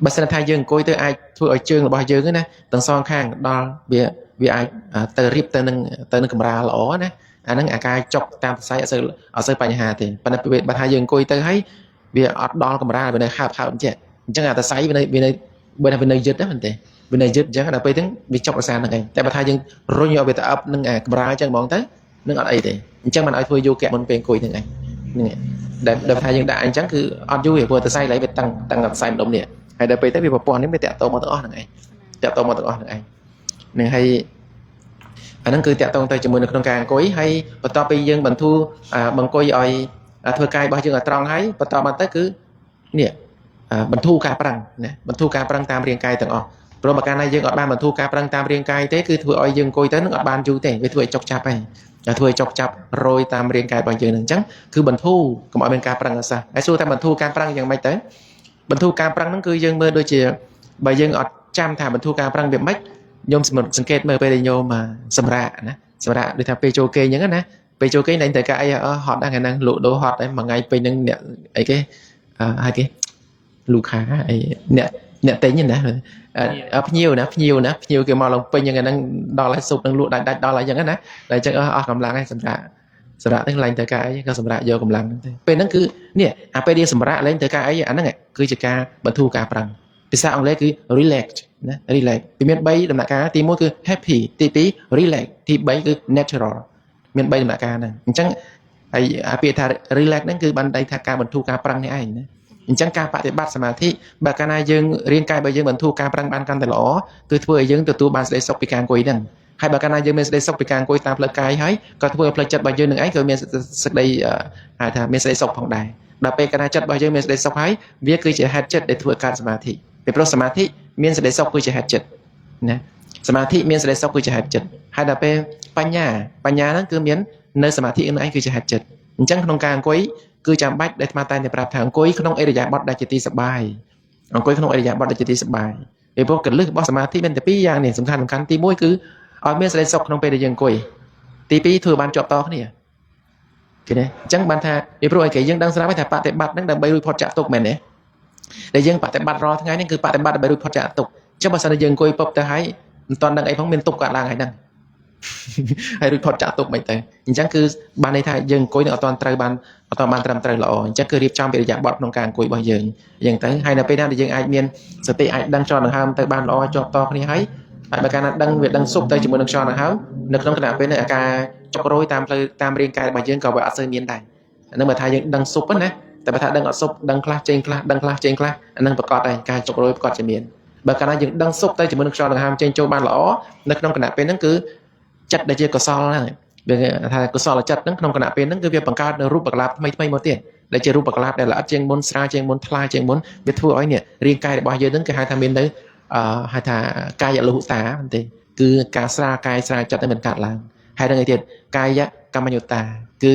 បើសិនថាយើងអង្គុយទៅអាចធ្វើឲ្យជើងរបស់យើងណាទាំងសងខាងដល់វាវាអាចទៅរៀបទៅនឹងទៅនឹងកម្រាលល្អណាអាហ្នឹងអាការចុកតាមសរសៃអត់សូវអត់សូវបញ្ហាទេប៉ុន្តែបើថាយើងអង្គុយទៅហើយវាអត់ដល់កម្រាលវានៅហើបហើបអញ្ចឹងអញ្ចឹងអាសរសៃវានៅវានៅបើថាវានៅយឹតណាមែនទេវានៅយឹតអញ្ចឹងដល់ពេលហ្នឹងវាចុករសាហ្នឹងឯងតែបើថាយើងរុញឲ្យវាទៅអឹបនឹងអាកម្រាលអញ្ចឹងហ្មងទៅនឹងអត់អីទេអញ្ចឹងមិនឲ្យធ្វើយោគៈមុនពេលអង្គុយហ្នឹងឯងហ្នឹងដែលដែលថាយើងដាក់អញ្ចឹងគឺអត់យូរទេព្រោះសរសៃឡើយវាតឹងតឹងសរសៃម្ដុំនេះហើយដល់ពេលទៅវាប្រព័ន្ធនេះវាតាក់ទងមកទាំងអស់ហ្នឹងឯងតាក់ទងមកទាំងអស់ហ្នឹងឯងនឹងហើយអាហ្នឹងគឺតាក់ទងទៅជាមួយនៅក្នុងការអង្គុយហើយបន្ទាប់ពីយើងបន្ធូរបង្គុយឲ្យធ្វើកាយរបស់យើងឲ្យត្រង់ហើយបន្ទាប់មកទៅគឺនេះបន្ធូរការប្រឹងណាបន្ធូរការប្រឹងតាមរាងកាយទាំងអស់ព្រោះបើកាលណាយើងអត់បានបន្ធូរការប្រឹងតាមរាងកាយទេគឺធ្វើឲ្យយើងអង្គុយទៅនឹងអត់បានយូរទេវាធ្វើឲ្យចុកចាប់ហើយធ្វើឲ្យចុកចាប់រយតាមរាងកាយរបស់យើងនឹងអញ្ចឹងគឺបន្ធូរកុំឲ្យមានការប្រឹងអសះហើយសួរថាបន្ធូរការប្រឹងយ៉ាងម៉េចទៅបន្ធូរការប្រឹងហ្នឹងគឺយើងមើលដូចជាបើយើងអត់ចាំថាបន្ធូរការប្រឹងវាម៉េចញោមសង្កេតមើលពេលដែលញោមសម្រាកណាសម្រាកដូចថាពេលចូលគេងអញ្ចឹងណាពេលចូលគេងតែត្រូវការអីហត់ដែរថ្ងៃហ្នឹងលក់ដូរហត់ដែរមួយថ្ងៃពេញហ្នឹងអ្នកអីគេហើយគេលូខាអីអ្នកអ្នកទិញណាភ្ញៀវណាភ្ញៀវណាភ្ញៀវគេមកឡើងពេញហ្នឹងដល់ហើយស៊ុបនឹងលក់ដាច់ដាច់ដល់ហើយអញ្ចឹងណាតែអញ្ចឹងអស់កម្លាំងហើយសម្រាកសម្រាកហ្នឹងឡើងត្រូវការអីក៏សម្រាកយកកម្លាំងហ្នឹងទៅពេលហ្នឹងគឺនេះអាពេលយើងសម្រាកឡើងត្រូវការអីអាហ្នឹងគឺជាការបន្ធូរការប្រឹងភាសាអង់គ្លេសគឺ relax ណា relax វាមាន3ដំណាក់កាលទី1គឺ happy ទី2 relax ទី3គឺ natural មាន3ដំណាក់កាលហ្នឹងអញ្ចឹងហើយអាពាក្យថា relax ហ្នឹងគឺបានន័យថាការបន្ធូរការប្រឹងនេះឯងណាអញ្ចឹងការបប្រតិបត្តិសមាធិបើកាលណាយើងរាងកាយរបស់យើងបន្ធូរការប្រឹងបានកាន់តែល្អគឺធ្វើឲ្យយើងទទួលបានសេចក្តីសុខពីការអង្គុយហ្នឹងហើយបើកាលណាយើងមានសេចក្តីសុខពីការអង្គុយតាមផ្លូវកាយហើយក៏ធ្វើឲ្យផ្លូវចិត្តរបស់យើងនឹងឯងក៏មានសេចក្តីហៅថាមានសេចក្តីសុខផងដែរដល់ពេលកាលណាចិត្តរបស់យើងមានសេចក្តីសុខហើយវាគឺជាហេតុចិត្តដែលធ្វើឲ្យកើតសមាធិពីព្រោះសមាធិមានសេចក្តីសុខគឺជាហេតុចិត្តណាសមាធិមានសេចក្តីសុខគឺជាហេតុចិត្តហើយដល់ពេលបញ្ញាបញ្ញាហ្នឹងគឺមាននៅសមាធិនឹងឯងគឺជាហេតុចិត្តអញ្ចឹងក្នុងការអង្គុយគឺចាំបាច់ដែលអាត្មាតែងតែប្រាប់ថាអង្គុយក្នុងឥរិយាបថដែលជាទីសប្បាយអង្គុយក្នុងឥរិយាបថដែលជាទីសប្បាយពីព្រោះកលឹះរបស់សមាធិមានតែពីរយ៉ាងនេះសំខាន់សំខាន់ទី1គឺឲ្យមានសេចក្តីសុខក្នុងពេលដែលយើងអង្គុយទី2ធ្វើបានជាប់តគ្នាគេទេអញ្ចឹងបានថាពីព្រោះឲ្យគេយើងដឹងស្រាប់ហើយថាបប្រតិបត្តិហ្នឹងដើម្បីរួចផុតចាកទុក្ខមែនទេដែលយើងបប្រតិបត្តិរាល់ថ្ងៃហ្នឹងគឺបប្រតិបត្តិដើម្បីរួចផុតចាកទុក្ខអញ្ចឹងបើសិនជាយើងអង្គុយពប់ទៅហើយមិនទាន់ដឹងអីផងមានទុក្ខកើតឡើងហើយហ្នឹងហើយរួចផុតចាកទុក្ខមិនទៅអញ្ចឹងគឺបានន័យថាយើងអង្គុយនឹងអត់ទាន់ត្រូវបានអត់ទាន់បានត្រឹមត្រូវល្អអញ្ចឹងគឺរៀបចំពីរយៈបទក្នុងការអង្គុយរបស់យើងអញ្ចឹងទៅហើយនៅពេលណាដែលយើងអាចមានសតិអាចដឹងចរដង្ហើមទៅបានល្អជាប់តគ្នាហើយហើយបើកាលណាដឹងវាដឹងសុបទៅជាមួយនឹងខ្យល់ដង្ហើមនៅក្នុងខណៈពេលនេះអាការចុករយតាមផ្លូវតាមរាងកាយរបស់យើងក៏វាអត់សូវមានដែរអានឹងបើថាយើងដឹងសុបណាតែបើថាដឹងអត់សុបដឹងខ្លះចេញខ្លះដឹងខ្លះចេញខ្លះអានឹងប្រកាសដែរការចុករយប្រកាសជាមានបើកាលណាយើងដឹងសុបទៅជាមួយនឹងខ្យល់ដង្ហើមចេញចូលបានល្អនៅក្នុងខណៈពេលហ្នឹងគឺចិត្តដែលជាកុសលហ្នឹងវាថាកុសលចិត្តហ្នឹងក្នុងខណៈពេលហ្នឹងគឺវាបង្កើតនៅរូបកលាបថ្មីថ្មីមកទៀតដែលជារូបកលាបដែលល្អិតជាងមុនស្រាលជាងមុនថ្លាជាងមុនវាធ្វើឲ្យនេះរាងកាយរបស់យើងហ្នឹងគេហៅថាមាននៅហៅថាកាយលហុតាមែនទេគឺការស្រាលកាយស្រាលចិត្តហ្នឹងមិនកើតឡើងហើយនឹងឯទៀតកាយកម្មញ្ញតាគឺ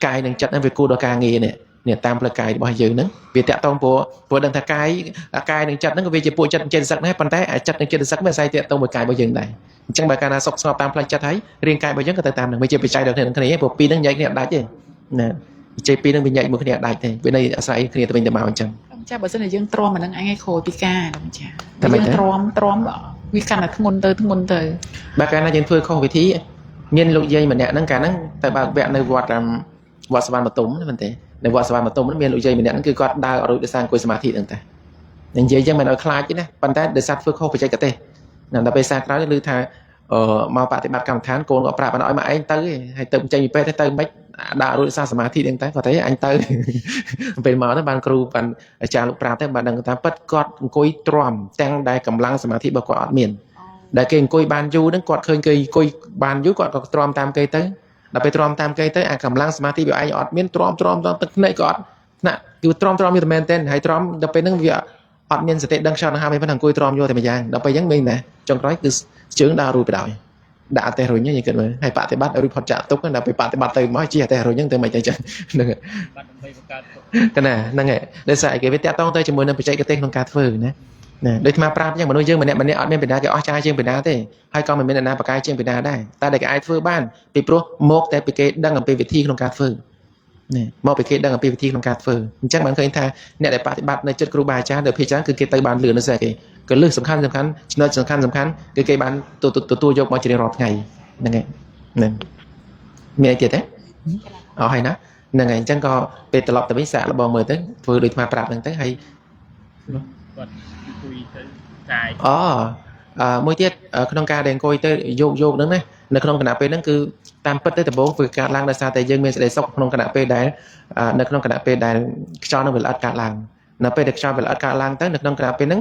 កាយនិងចិត្តហ្នឹងវាគួរដល់ការងារនេះ នេះតាមផ្លូវកាយរបស់យើងហ្នឹងវាតាក់ទងព្រោះដឹងថាកាយកាយនិងចិត្តហ្នឹងក៏វាជាពួកចិត្តចេតសិកដែរប៉ុន្តែអាចិត្តនិងចេតសិកវាអាស្រ័យតាក់ទងមួយកាយរបស់យើងដែរអញ្ចឹងបើកាលណាសុខស្ងប់តាមផ្លូវចិត្តហើយរាងកាយរបស់យើងក៏ទៅតាមហ្នឹងវាជាបច្ច័យដល់គ្នានឹងគ្នាព្រោះពីរហ្នឹងញែកគ្នាអត់ដាច់ទេណាបច្ច័យពីរហ្នឹងវាញែកមួយគ្នាអត់ដាច់ទេវានៅអាស្រ័យគ្នាទៅវិញទៅមកអញ្ចឹង ចាបើសិនជាយើងទ្រាំអាហ្នឹងអញឲ្យក្រោយពីការលោកចា តែម៉េច យើង ទៅ ទ្រាំទ្រាំវាកាន់តែធ្ងន់ទៅធ្ងន់ទៅ បើកាលណាយើងធ្វើខុសវិធីមានលោកយាយម្នាក់ហ្នឹងកាលហ្នឹងទៅបើកវគ្គនៅវត្តតាមវត្តសវណ្ណបទុមណាមែនទេនៅវត្តសវណ្ណបទុមហ្នឹងមានលោកយាយម្នាក់ហ្នឹងគឺគាត់ដើរអត់រួចដោយសារអង្គុយសមាធិហ្នឹងតែនិយាយចឹងមិនឲ្យខ្លាចទេណាប៉ុន្តែដោយសារធ្វើខុសបច្ចេកទេសណាដល់ពេលសារក្រោយឮថាអឺមកបប្រតិបត្តិកម្មដ្ឋានកូនក៏ប្រាប់បានឲ្យមកឯងទៅឯងហើយទៅចេញពីពេទ្យទៅមិនដើររួចដោយសារសមាធិហ្នឹងតែគាត់ទេអញទៅ ពេលមកទៅបានគ្រូបានអាចារ្យលោកប្រាប់ទៅបានដឹងថាពិតគាត់អង្គុយទ្រាំទាំងដែលកម្លាំងសមាធិរបស់គាត់អត់មាន ដែលគេអង្គុយបានយូរហ្នឹងគាត់ឃើញគេអង្គុយបានយូរគាត់ក៏ទ្រាំតាមគេទៅដល់ពេលទ្រាំតាមគេទៅអាកម្លាំងសមាធិវាឯងអត់មានទ្រាំទ្រាំដល់ទឹកភ្នែកក៏អត់ថ្នាក់គឺទ្រាំទ្រាំយូរតែមែនទែនហើយទ្រាំដល់ពេលហ្នឹងវាអត់មានសតិដឹងខ្យល់ដង្ហើមអីប៉ុណ្ណឹងអង្គុយទ្រាំយកតែម្យ៉ាងដល់ពេលអញ្ចឹងមានណាចុងក្រោយគឺជើងដើររួចបដ ாய் ដាក់អតេះរុញហ្នឹងយើងគិតមើលហើយបប្រតិបត្តិឲ្យរួចផុតចាកទុកដល់ពេលបប្រតិបត្តិទៅមកជាអតេះរុញហ្នឹងទៅមិនទៅចឹងហ្នឹង បាត់ដើម្បីបង្កើតទុក កណាហ្នឹងហើយដោយសារអីគេវាតាក់ទងទៅជាមួយនឹងបច្ចេកទេសក្នុងការធ្វើណាណាដូចអាត្មាប្រាប់អញ្ចឹងមនុស្សយើងម្នាក់ម្នាក់អត់មានបណ្ដាគេអស់ចាជាងបណ្ដាទេហើយក៏មិនមានអ្នកណាប្រកែជាងបណ្ដាដែរតែដែលគេអាចធ្វើបានពីព្រោះមកតែពីគេដឹងអំពីវិធីក្នុងការធ្វើណាមកពីគេដឹងអំពីវិធីក្នុងការធ្វើអញ្ចឹងបានឃើញថាអ្នកដែលបប្រតិបត្តិនៅចិត្តគ្រូបាអាចារ្យដែលភាគច្រើនគឺគេទៅបានលឿននោះស្អីគេកលឹះសំខាន់សំខាន់ចំណុចសំខាន់សំខាន់គឺគេបានទទួលយកមកជារៀងរាល់ថ្ងៃហ្នឹងហើយហ្នឹងមានអីទៀតទេអស់ហើយណាហ្នឹងហើយអញ្ចឹងក៏ពេលត្រឡប់ទៅវិញសាកល្បងមើលទៅធ្វើដូចអាត្មាប្រាប់ហ្នឹងទៅហើយ គាត់អង្គុយទៅកាយ អូអឺមួយទៀតក្នុងការដែលអង្គុយទៅយោគយោគហ្នឹងណានៅក្នុងគណៈពេលហ្នឹងគឺតាមពិតទៅដំបូងវាកើតឡើងដោយសារតែយើងមានសេចក្តីសុខក្នុងគណៈពេលដែលនៅក្នុងគណៈពេលដែលខ្យល់នឹងវាល្អិតកើតឡើងនៅពេលដែលខ្យល់វាល្អិតកើតឡើងទៅនៅក្នុងគណៈពេលហ្នឹង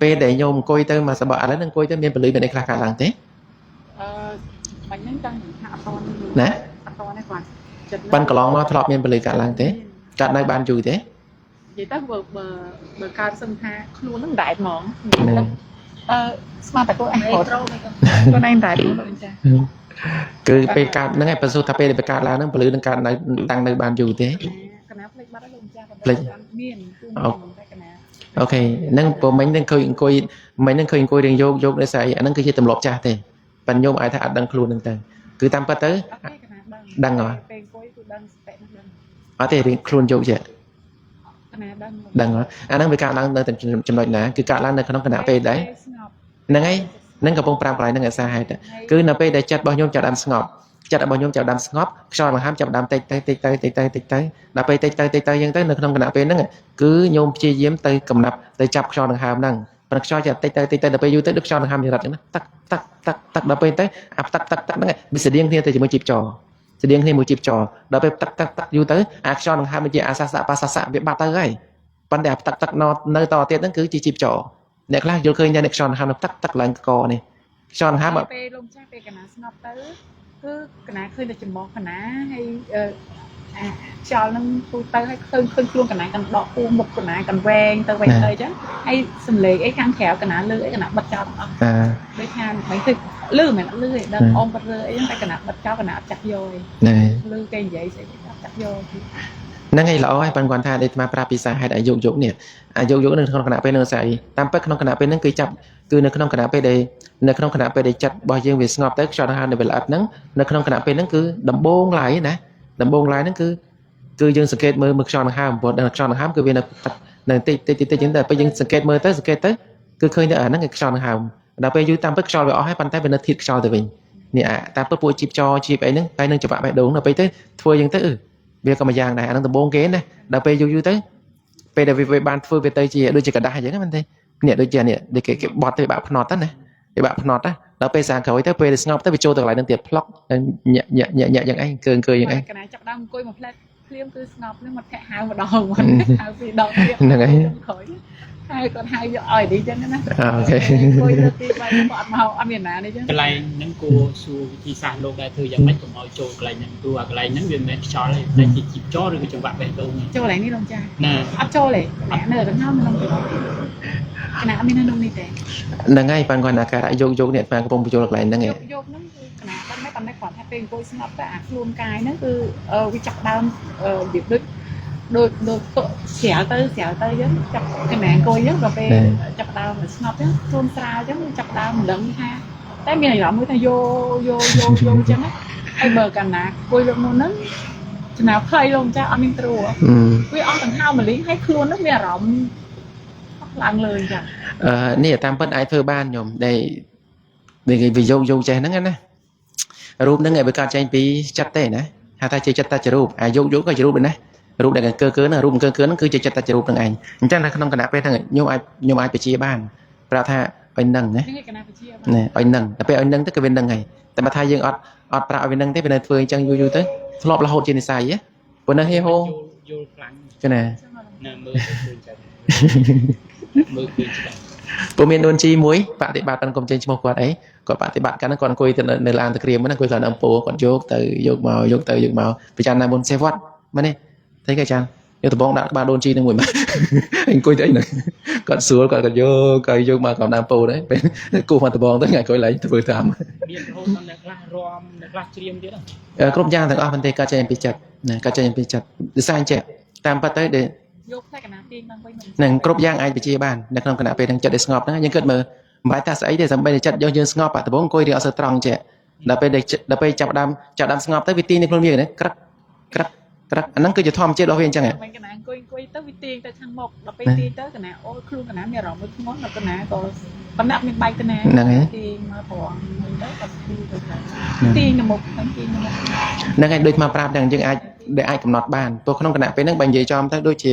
ពេលដែលញោមអង្គុយទៅមកសបកឥឡូវហ្នឹងអង្គុយទៅមានពលឺមានអីខ្លះកើតឡើងទេ អឺបាញ់ហ្នឹងចង់និយាយថាអត់តនេះ ណា អត់តនេះគាត់ចិត្ត ប៉ិនកន្លងមកធ្លាប់មានពលឺកើតឡើងទេកើតនៅបានយូរទេ និយាយទៅបើបើបើកើតសឹងថាខ្លួនហ្នឹងដែតហ្មង ហ្នឹង អឺស្មានតែខ្លួនឯងរត់ខ្លួនឯងដែតហ្មងលោកចា គឺពេលកើតហ្នឹងឯងប្រសូតថាពេលដែលកើតឡើងហ្នឹងពលឺនឹងកើតនៅតាំងនៅបានយូរទេ កណាភ្លេចបាត់ហើយលោកចា ភ្លេច អត់មានគឺមានតែកណា អូខេហ្នឹងព្រោះមិញហ្នឹងឃើញអង្គុយមិញហ្នឹងឃើញអង្គុយរៀងយោគយោគដោយសារអីអាហ្នឹងគឺជាទម្លាប់ចាស់ទេប៉ិនញោមអាចថាអត់ដឹងខ្លួនហ្នឹងទៅគឺតាមពិតទៅ អត់ទេកណាដឹង ដឹងហ៎ ពេលអង្គុយគឺដឹងសតិហ្នឹងដឹង អត់ទេរៀងខ្លួនយោគចេះ កណាដឹង ដឹងហ៎អាហ្នឹងវាកើតឡើងនៅតែចំណុចណាគឺកើតឡើងនៅក្នុងគណៈពេលដែរ ស្ងប់ ហ្នឹងហើយហ្នឹងកំពុងប្រាប់កន្លែងហ្នឹងអាសាហេតុគឺនៅពេលដែលចិត្តរបស់ញោមចាប់ដើមស្ងប់ចិត្តរបស់ញោមចាប់ដើមស្ងប់ខ្យល់បង្ហាំចាប់ដើមតិចទៅតិចទៅតិចទៅតិចទៅដល់ពេលតិចទៅតិចទៅអញ្ចឹងទៅនៅក្នុងគណៈពេលហ្នឹងគឺញោមព្យាយាមទៅកំណាប់ទៅចាប់ខ្យល់ដង្ហើមហ្នឹងប៉ុន្តែខ្យល់ចាប់តិចទៅតិចទៅដល់ពេលយូរទៅដូចខ្យល់ដង្ហើមចរិតអញ្ចឹងណាទឹកទឹកទឹកទឹកដល់ពេលទៅអាទឹកទឹកទឹកហ្នឹងវាស្តៀងគ្នាទៅជាមួយជីពចរស្តៀងគ្នាមួយជីពចរដល់ពេលទឹកទឹកទឹកយូរទៅអាខ្យល់ដង្ហើមវាជាអាសាសៈបាសាសៈវាបាត់ទៅហើយប៉ុន្តែអាទឹកទឹកនៅតទៀតហ្នឹងគឺជាជីពចរអ្នកខ្លះយល់ឃើញថាអ្នកខ្យល់ដង្ហើមទឹកទឹកឡើងកនេះខ្យល់ដង្ហើម ពេលលោកចាពេលកណាស្ងប់ទៅគឺកណាឃើញតែច្រមុះកណាហើយអឺអាខ្យល់ហ្នឹងទូទៅហើយឃើញឃើញខ្លួនកណាកាន់ដកពូមុខកណាកាន់វែងទៅវែងទៅអញ្ចឹងហើយសំឡេងអីខាងក្រៅកណាលឺអីកណាបិទចោលទាំងអស់ អា ដូចថាមិនឃើញលឺមិនអត់លឺទេដឹងអមគាត់លឺអីហ្នឹងតែកណាបិទចោលកណាអត់ចាក់យកទេ ហ្នឹងហើយ លឺគេនិយាយស្អីគេអត់ចាក់យកទេ ហ្នឹងហើយល្អហើយប៉ុន្តែគាត់ថាដែលអាត្មាប្រាប់ពីសាហេតុអាយុយុនេះអាយុយុនៅក្នុងគណៈពេលហ្នឹងស្អីតាមពិតក្នុងគណៈពេលហ្នឹងគឺចាប់គឺនៅក្នុងគណៈពេលដែលនៅក្នុងគណៈពេលដែលចិត្តរបស់យើងវាស្ងប់ទៅខ្យល់ដង្ហើមនៅវាល្អិតហ្នឹងនៅក្នុងគណៈពេលហ្នឹងគឺដំបូងឡើយណាដំបូងឡើយហ្នឹងគឺគឺយើងសង្កេតមើលមើលខ្យល់ដង្ហើមព្រោះដឹងខ្យល់ដង្ហើមគឺវានៅនៅតិចតិចតិចតិចចឹងតែពេលយើងសង្កេតមើលទៅសង្កេតទៅគឺឃើញតែអាហ្នឹងគឺខ្យល់ដង្ហើមដល់ពេលយូរតាមពិតខ្យល់វាអស់ហើយប៉ុន្តែវានៅធៀបខ្យល់ទៅវិញនេះអាតាមពិតពួកជីបចជីបអីហ្នឹងហើយនឹងច្បាក់បេះដូងដល់ពេលទៅធ្វើចឹងទៅអឺវាក៏មួយយ៉ាងដែរអាហ្នឹងដំបូងគេណាដល់ពេលយូរយូរទៅពេលដែលវាបានធ្វើវាទៅជាដូចជាกระดาษអញ្ចឹងហ្នឹងមែនទេនេះដូចជានេះដូចគេគេបត់ទៅបាក់ភ្នត់ទៅណាគេបាក់ភ្នត់ណាដល់ពេលសាងក្រោយទៅពេលដែលស្ងប់ទៅវាចូលទៅកន្លែងហ្នឹងទៀតផ្លុកញាក់ញាក់ញាក់ញាក់យ៉ាងឯងកើអង្គើយ៉ាងឯង កណាចាប់ដើមអង្គុយមួយផ្លែតភ្លាមគឺស្ងប់ហ្នឹងមកធាក់ហៅម្ដងមកហៅពីរដងទៀត ហ្នឹងហើយ ក្រោយហើយគាត់ហៅយកឲ្យនេះចឹងណា អូខេ អង្គុយលើកទី3គាត់អត់មកអត់មានណានេះចឹង កន្លែងហ្នឹងគួរសួរវិធីសាស្ត្រលោកដែរធ្វើយ៉ាងម៉េចកុំឲ្យចូលកន្លែងហ្នឹងព្រោះអាកន្លែងហ្នឹងវាមិនមែនខ្យល់ទេតែជាជីពចរឬក៏ចង្វាក់បេះដូងទេ ចូលកន្លែងនេះលោកចា ណា អត់ចូលទេកណានៅកណ្ដាលក្នុងកណាអត់មាននៅក្នុងនេះទេ ហ្នឹងហើយបានគាត់អាការៈយោគយោគនេះបានកំពុងបញ្ចូលកន្លែងហ្នឹងឯង យកយកហ្នឹងគឺកណាដឹងដែរប៉ុន្តែគាត់ថាពេលអង្គុយស្ងប់ទៅអាខ្លួនកាយហ្នឹងគឺវាចាប់ដើមរបៀបដូច ដូចដូចស្រាលទៅស្រាលទៅអញ្ចឹងចាប់កណាអង្គុយអញ្ចឹងដល់ពេលចាប់ដើមស្ងប់អញ្ចឹងខ្លួនស្រាលអញ្ចឹងចាប់ដើមមិនដឹងថាតែមានអារម្មណ៍មួយថាយោយោយោយោអញ្ចឹងហើយបើកាលណាអង្គុយលើមុនហ្នឹងចំណាវខ្លីលោកម្ចាស់អត់មានត្រួវាអស់ដង្ហើមមលីងហើយខ្លួនហ្នឹងមានអារម្មណ៍ឡើងលើអញ្ចឹង នេះតាមពិតអាចធ្វើបានញោមដែលគេវាយកយកចេះហ្នឹងណារូបហ្នឹងឯងវាកើតចេញពីចិត្តទេណាហៅថាជាចិត្តតច្ចរូបអាយកយកក៏ជារូបដែរណារូបដែលកើកើហ្នឹងរូបកើកើហ្នឹងគឺជាចិត្តតច្ចរូបហ្នឹងឯងអញ្ចឹងនៅក្នុងគណៈពេលហ្នឹងញោមអាចបញ្ជាបានប្រាប់ថាឲ្យនឹងណាណាឲ្យនឹងតែពេលឲ្យនឹងទៅគឺវានឹងហើយតែបើថាយើងអត់ប្រាប់ឲ្យវានឹងទេវានៅធ្វើអញ្ចឹងយូរយូរទៅធ្លាប់រហូតជានិស័យហ៎ព្រោះនៅហេហូយល់ខ្លាំងចឹងណាណាមើលទៅឃើញចឹងមើលឃើញច្បាស់ ព្រោះមានដូនជីមួយបប្រតិបត្តិកុំចេញឈ្មោះគាត់អីគាត់បប្រតិបត្តិកាលហ្នឹងគាត់អង្គុយទៅនៅឡានតាក្រៀមហ្នឹងអង្គុយខាងដើមពោគាត់យកទៅយកមកយកទៅយកមកពិចារណាមុនសេវត្តមែនទេthấy គេចាយកដបងដាក់ក្បាលដូនជីហ្នឹងមួយមកអង្គុយទៅអីហ្នឹងគាត់ស្រួលគាត់យកក៏យកមកខាងដើមពោដែរពេលគូមកដបងទៅថ្ងៃក្រោយឡើងធ្វើតាម មានរហូតដល់អ្នកខ្លះរំអ្នកខ្លះច្រៀងទៀត គ្រប់យ៉ាងទាំងអស់មិនទេកើតចេញពីចិត្តណាកើតចេញពីចិត្តដោយសារចេះតាមពិតទៅដែល យកផ្នែកកណាទាញឡើងវិញ នឹងគ្រប់យ៉ាងអាចបញ្ជាបាននៅក្នុងគណៈពេលនឹងចិត្តដែលស្ងប់ហ្នឹងយើងគិតមើលមិនបាច់ថាស្អីទេសំបីតែចិត្តយើងស្ងប់ដំបូងអង្គុយរៀងអត់សូវត្រង់ចេះដល់ពេលចាប់ដើមស្ងប់ទៅវាទាញនៅខ្លួនវាណាក្រឹកក្រឹកក្រឹកអាហ្នឹងគឺជាធម្មជាតិរបស់វាអញ្ចឹង មិនកណាអង្គុយទៅវាទាញទៅខាងមុខដល់ពេលទាញទៅកណាអូខ្លួនកណាមានអារម្មណ៍មួយធ្ងន់ដល់កណាក៏ប៉ុន្តែមានបែកកណា ហ្នឹងហើយ ទាញមកប្រងមួយទៅក៏ទាញទៅទាញទៅមុខទៅទាញទៅមុខ ហ្នឹងហើយដូចមកប្រាប់ហ្នឹងយើងអាចដែលអាចកំណត់បានព្រោះក្នុងគណៈពេលហ្នឹងបើនិយាយចំទៅដូចជ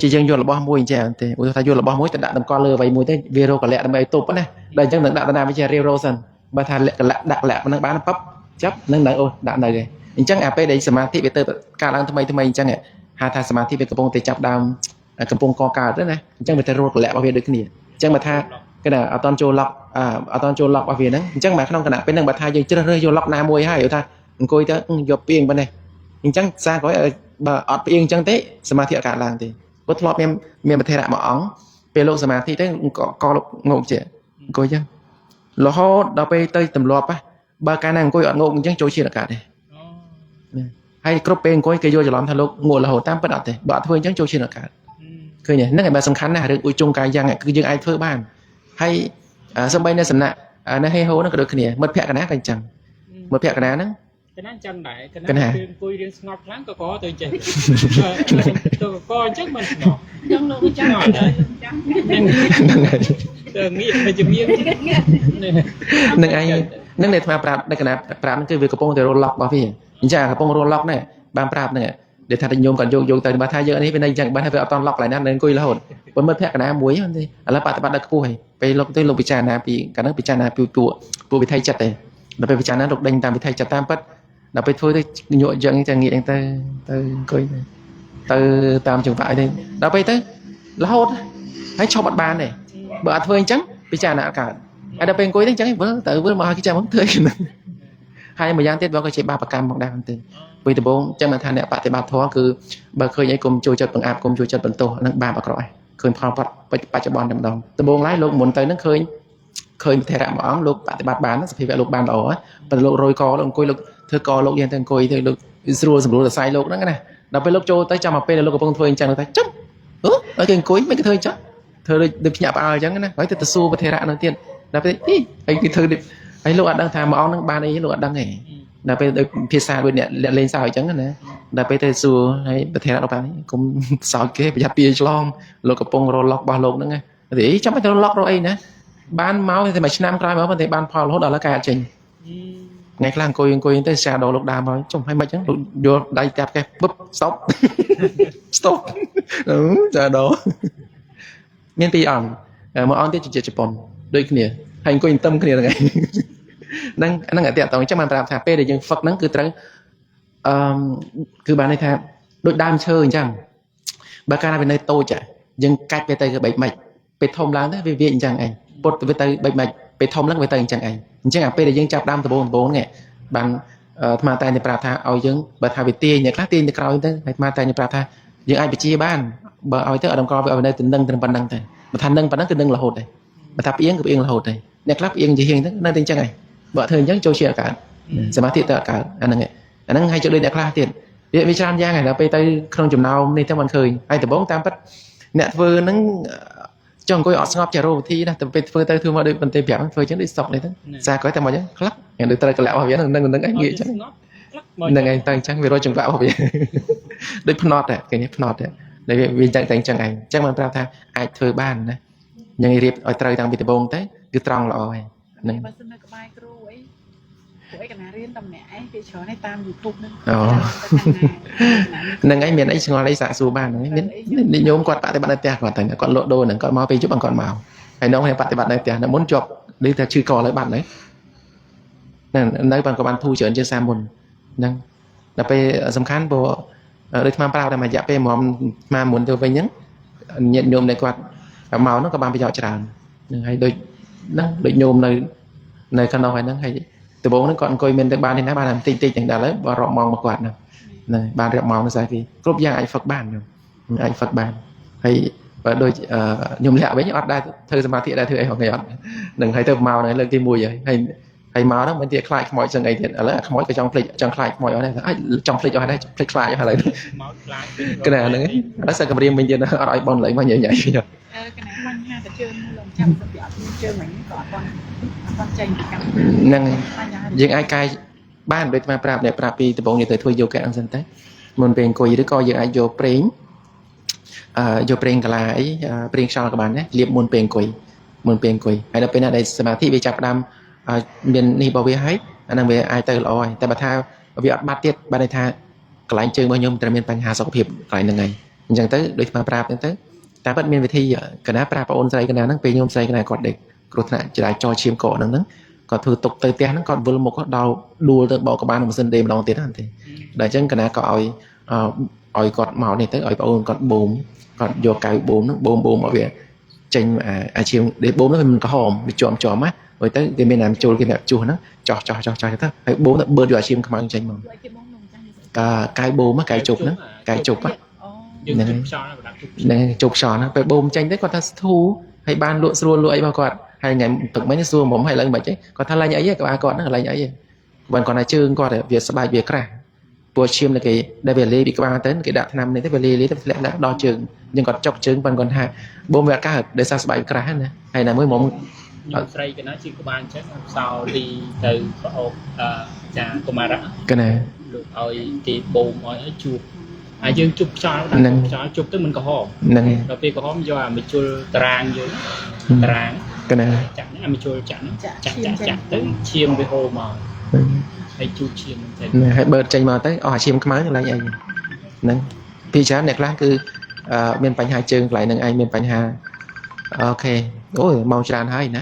ាយើងយករបស់មួយអញ្ចឹងទេឧទាហរណ៍ថាយករបស់មួយទៅដាក់តម្កល់លើអ្វីមួយទៅវារកកលៈដើម្បីឲ្យទប់ណាដល់អញ្ចឹងនឹងដាក់តាណាវាជារាវរោសិនបើថាលៈកលៈដាក់លៈហ្នឹងបានប៉ាប់ចាប់នឹងនៅអូដាក់នៅឯងអញ្ចឹងអាពេលដែលសមាធិវាទៅកើតឡើងថ្មីថ្មីអញ្ចឹងហៅថាសមាធិវាកំពុងតែចាប់ដើមកំពុងកកើតណាអញ្ចឹងវាទៅរកកលៈរបស់វាដូចគ្នាអញ្ចឹងបើថាគេថាអត់តន់ចូលឡុកអត់តន់ចូលឡុករបស់វាហ្នឹងអញ្ចឹងមកក្នុងគណៈពេលហ្នឹងបើថាយើងជ្រើសរើសយកឡុកណាមួយហើយថាអង្គុយទៅយកពីងប៉ុណ្ណេះអញ្ចឹងសារក្រោយបើអត់ផ្អៀងអញ្ចឹងទេសមាធិអត់កើតឡើងទេព្រោះធ្លាប់មានប្រធេរៈមួយអង្គពេលលោកសមាធិទៅកលោកងោកជាអង្គុយអញ្ចឹងរហូតដល់ពេលទៅទម្លាប់បើកាលណាអង្គុយអត់ងោកអញ្ចឹងចូលជាអត់កើតទេហើយគ្រប់ពេលអង្គុយគេយកច្រឡំថាលោកងក់រហូតតាមពិតអត់ទេបើអត់ធ្វើអញ្ចឹងចូលជាអត់កើតឃើញទេហ្នឹងឯងបើសំខាន់ណាស់រឿងអ៊ុយជុងកាយយ៉ាងគឺយើងអាចធ្វើបានហើយសំបីនៅសំណាក់នៅហេហូហ្នឹងក៏ដូចគ្នាមិត្តភក្តិកណាក៏អញ្ចឹងមិត្តភក្តិកណាហ្នឹង កណាចឹងដែរកណាពេលអង្គុយរៀនស្ងប់ខ្លាំងក៏កទៅចេះទៅកអញ្ចឹងមិនស្ងប់ អញ្ចឹងលោកអញ្ចឹង ហ្នឹងហើយទៅងាកទៅជំនាញ ហ្នឹងឯងហ្នឹងដែលអាត្មាប្រាប់នៅកណាប្រាប់ហ្នឹងគឺវាកំពុងតែរលឡុករបស់វាអញ្ចឹងកំពុងរលឡុកហ្នឹងបានប្រាប់ហ្នឹងដែលថាញោមគាត់យកទៅបើថាយើងនេះវានៅអញ្ចឹងបើថាវាអត់តន់ឡុកកន្លែងណានៅអង្គុយរហូតប៉ុន្តែមិត្តភក្តិកណាមួយហ្នឹងទេឥឡូវបប្រតិបត្តិដល់ខ្ពស់ហើយពេលលោកទៅលោកពិចារណាពីកាលហ្នឹងពិចារណាពីពួកវិថីចិត្តទេដល់ពេលពិចារណាលោកដេញតាមវិថីចិត្តតាមពិតដល់ពេលធ្វើទៅញក់យ៉ាងចឹងងាកចឹងទៅអង្គុយទៅតាមចង្វាក់អីទេដល់ពេលទៅរហូតហើយឈប់អត់បានទេបើអត់ធ្វើអញ្ចឹងពិចារណាអត់កើតហើយដល់ពេលអង្គុយទៅអញ្ចឹងវិលទៅវិលមកឲ្យគេចាំធ្វើហ្នឹងហើយមួយយ៉ាងទៀតបើក៏ជាបាបកម្មផងដែរទេពីដំបូងអញ្ចឹងមិនថាអ្នកបប្រតិបត្តិធម៌គឺបើឃើញអីគុំចូលចិត្តបង្អាប់គុំចូលចិត្តបន្ទោសហ្នឹងបាបអាក្រក់ឯងឃើញផលបច្ចុប្បន្នតែម្ដងដំបូងឡើយលោកមុនទៅហ្នឹងឃើញធរៈមួយអង្គលោកបប្រតិបត្តិបានសភាវៈលោកបានល្អប៉ុន្តែលោករយកលោកអង្គុយលោកធ្វើកលោកយ៉ាងទៅអង្គុយទៅលោកស្រួលសម្រួលសរសៃលោកហ្នឹងណាដល់ពេលលោកចូលទៅចាំមកពេលលោកកំពុងធ្វើអញ្ចឹងថាចុះអឺគេអង្គុយមិនគេធ្វើអញ្ចឹងធ្វើដូចភ្ញាក់ផ្អើលអញ្ចឹងណាហើយទៅសួរធរៈនោះទៀតដល់ពេលអីហើយគេធ្វើហើយលោកអត់ដឹងថាមួយអង្គហ្នឹងបានអីលោកអត់ដឹងទេដល់ពេលដូចភាសាដូចអ្នកលេងសើចអញ្ចឹងណាដល់ពេលទៅសួរហើយប្រធានលោកថាកុំសើចគេប្រយ័ត្នពីឆ្លងលោកកំពុងរលឡុករបស់លោកហ្នឹងទេអីចាំបាច់ទៅរលឡុករកអីណាបានមកតែមួយឆ្នាំក្រោយមកប៉ុន្តែបានផលរហូតដល់ឥឡូវកែអត់ចេញថ្ងៃខ្លះអង្គុយទៅសាដល់លោកដើមមកចុំហើយមិនអញ្ចឹងលោកយកដៃតាប់កេះពឹប stop stop ចាដល់មានពីរអង្គមួយអង្គទៀតជាជប៉ុនដូចគ្នាហើយអង្គុយទន្ទឹមគ្នាហ្នឹងឯងហ្នឹងអតិតងអញ្ចឹងបានប្រាប់ថាពេលដែលយើងហ្វឹកហ្នឹងគឺត្រូវអឺគឺបានន័យថាដូចដើមឈើអញ្ចឹងបើកាលណាវានៅតូចយើងកាច់វាទៅគឺបែបម៉េចពេលធំឡើងទៅវាអញ្ចឹងឯងពុតវាទៅបែបម៉េចពេលធំឡើងវាទៅអញ្ចឹងឯងអញ្ចឹងអាពេលដែលយើងចាប់ដើមដំបូងហ្នឹងបានអាត្មាតែប្រាប់ថាឲ្យយើងបើថាវាទាញអ្នកខ្លះទាញទៅក្រោយទៅហើយអាត្មាតែប្រាប់ថាយើងអាចបញ្ជាបានបើឲ្យទៅអត់តម្កល់វាឲ្យនៅទៅនឹងប៉ុណ្ណឹងទៅបើថានឹងប៉ុណ្ណឹងគឺនឹងរហូតដែរបើថាផ្អៀងគឺផ្អៀងរហូតដែរអ្នកខ្លះផ្អៀងជាហៀងទៅនៅតែអញ្ចឹងឯងបើធ្វើអញ្ចឹងចូលជាអកើតសមាធិទៅអកើតអាហ្នឹងហើយជួយដូចអ្នកខ្លះទៀត វាច្រើនយ៉ាងហើយដល់ពេលទៅក្នុងចំណោមនេះទៅមិនឃើញហើយដំបូងតាមពិតអ្នកធ្វើហ្នឹងចង់អង្គុយអត់ស្ងប់ចេះរកវិធីណាតែពេលធ្វើទៅធ្វើមកដូចបន្ទេប្រាប់ធ្វើចឹងដូចសុកនេះទៅសារក្រោយតែមកចឹងខ្លះយ៉ាងដូចត្រូវកលៈរបស់វាហ្នឹងហ្នឹងហ្នឹងឯងងាកចឹងហ្នឹងឯងទៅចឹងវារកចង្វាក់របស់វាដូចភ្នត់គេនេះភ្នត់តែវាចឹងតែចឹងឯងចឹងបានប្រាប់ថាអាចធ្វើបានណាយ៉ាងរៀបឲ្យត្រូវតាំងពីដំបូងទៅគឺត្រង់ល្អហើយហ្នឹង បើសិននៅក្បែរគ្រូអីពួកអីកណារៀនតែម្នាក់ឯងគេច្រើនឯតាម YouTube ហ្នឹង អូហ្នឹងឯងមានអីឆ្ងល់អីសាកសួរបានហ្នឹងមានញោមគាត់បប្រតិបត្តិនៅផ្ទះគាត់តែគាត់លក់ដូរហ្នឹងគាត់មកពេលយប់គាត់មកហើយនងគ្នាបប្រតិបត្តិនៅផ្ទះនៅមុនជាប់ដូចថាឈឺកលើបាត់ហ្នឹងនៅបានក៏បានធូរច្រើនជាងសាមុនហ្នឹងដល់ពេលសំខាន់ព្រោះដូចអាត្មាប្រាប់តែមួយរយៈពេលហ្មងអាត្មាមុនទៅវិញហ្នឹងញាតិញោមដែលគាត់មកហ្នឹងក៏បានប្រយោជន៍ច្រើនហ្នឹងហើយដូចហ្នឹងដូចញោមនៅខាងនោះហើយហ្នឹងហើយដំបូងហ្នឹងគាត់អង្គុយមានទៅបាននេះណាបានតែតិចតិចទាំងដល់ហើយបើរាប់ម៉ោងមកគាត់ហ្នឹងហ្នឹងបានរាប់ម៉ោងស្អីគេគ្រប់យ៉ាងអាចហ្វឹកបានខ្ញុំអាចហ្វឹកបានហើយបើដូចខ្ញុំលាក់វិញអត់ដែរធ្វើសមាធិដែរធ្វើអីហ៎គេអត់ហ្នឹងហើយទៅមកហ្នឹងលើកទី1ហើយហើយមកហ្នឹងមិនទៀតខ្លាចខ្មោចចឹងអីទៀតឥឡូវអាខ្មោចក៏ចង់ភ្លេចចង់ខ្លាចខ្មោចអស់ដែរអាចចង់ភ្លេចអស់ដែរភ្លេចខ្លាចអស់ឥឡូវ មកខ្លាច កណាហ្នឹងឥឡូវសឹកកម្រាមវិញទៀតអត់ឲ្យបងឡើយមកញ៉ៃញ៉ៃ កណាបញ្ហាតែជើងលោកចាំទៅពីអត់មានជើងហ្នឹងក៏អត់អត់ចេញពីកម្ម ហ្នឹងយើងអាចកាយបានដូចមកប្រាប់អ្នកប្រាប់ពីដំបូងយើងទៅធ្វើយោគៈហ្នឹងសិនទៅមុនពេលអង្គុយឬក៏យើងអាចយកប្រេងយកប្រេងកាឡាអីប្រេងខ្យល់ក៏បានដែរលាបមុនពេលអង្គុយមុនពេលអង្គុយហើយដល់ពេលណាដែលសមាធិវាចាប់ផ្ដើមមាននេះរបស់វាហើយអាហ្នឹងវាអាចទៅល្អហើយតែបើថាវាអត់បាត់ទៀតបានន័យថាកន្លែងជើងរបស់ខ្ញុំត្រូវមានបញ្ហាសុខភាពកន្លែងហ្នឹងហើយអញ្ចឹងទៅដូចមកប្រាប់ហ្នឹងទៅតែពិតមានវិធីកណាប្រាប់ប្អូនស្រីកណាហ្នឹងពេលខ្ញុំស្រីកណាគាត់ដេកគ្រោះថ្នាក់ចរាចរណ៍ឈាមកហ្នឹងហ្នឹងគាត់ធ្វើទុកទៅផ្ទះហ្នឹងគាត់វិលមុខដល់ដួលទៅបកក្បាលនឹងម៉ាស៊ីនដេម្ដងទៀតហ្នឹងទេដល់អញ្ចឹងកណាក៏ឲ្យគាត់មកនេះទៅឲ្យប្អូនគាត់បូមគាត់យកកៅបូមហ្នឹងបូមបូមឲ្យវាចេញអាឈាមដេបូមហ្នឹងវាមិនក្រហមវាជាប់ជាប់ណាហើយទៅគេមានអាមចូលគេអ្នកជួសហ្នឹងចោះចោះចោះចោះទៅហើយបូមទៅបឺតយកអាឈាមខ្មៅចេញមកកៅបូមកៅជប់ហ្នឹងកៅជប់ ហ្នឹង ហ្នឹងជប់ខ្យល់ហ្នឹងពេលបូមចេញទៅគាត់ថាស្ធូហើយបានលក់ស្រួលលក់អីមកគាត់ហើយថ្ងៃទឹកមិញសួរមុំហើយឡើងមិនអីគាត់ថាឡើងអីក្បាលគាត់ហ្នឹងឡើងអីបានគាត់ថាជើងគាត់វាស្បែកវាក្រាស់ពួកឈាមដែលគេដែលវាលេពីក្បាលទៅគេដាក់ថ្នាំនេះទៅវាលេលេទៅធ្លាក់ដល់ជើងអញ្ចឹងគាត់ចុកជើងបានគាត់ថាបូមវាកើតដោយសារស្បែកក្រាស់ណាហើយណាមួយមុំ ស្រីកណាជាក្បាលអញ្ចឹងសោលីទៅប្រអូបចាកុមារៈ កណា លោកឲ្យគេបូមឲ្យជួបអាយើងជប់ខ្យល់ដាក់ខ្យល់ជប់ទៅមិនក្រហម ហ្នឹង ដល់ពេលក្រហមយកអាមជុលតារាងយើងតារាង កណា ចាក់ហ្នឹងអាមជុលចាក់ហ្នឹងចាក់ចាក់ចាក់ទៅឈាមវាហូរមកហើយជូតឈាមហ្នឹងទៅ ហើយបឺតចេញមកទៅអស់អាឈាមខ្មៅកន្លែងអីហ្នឹងពីច្រើនអ្នកខ្លះគឺមានបញ្ហាជើងកន្លែងហ្នឹងឯងមានបញ្ហាអូខេអូយម៉ោងច្រើនហើយណា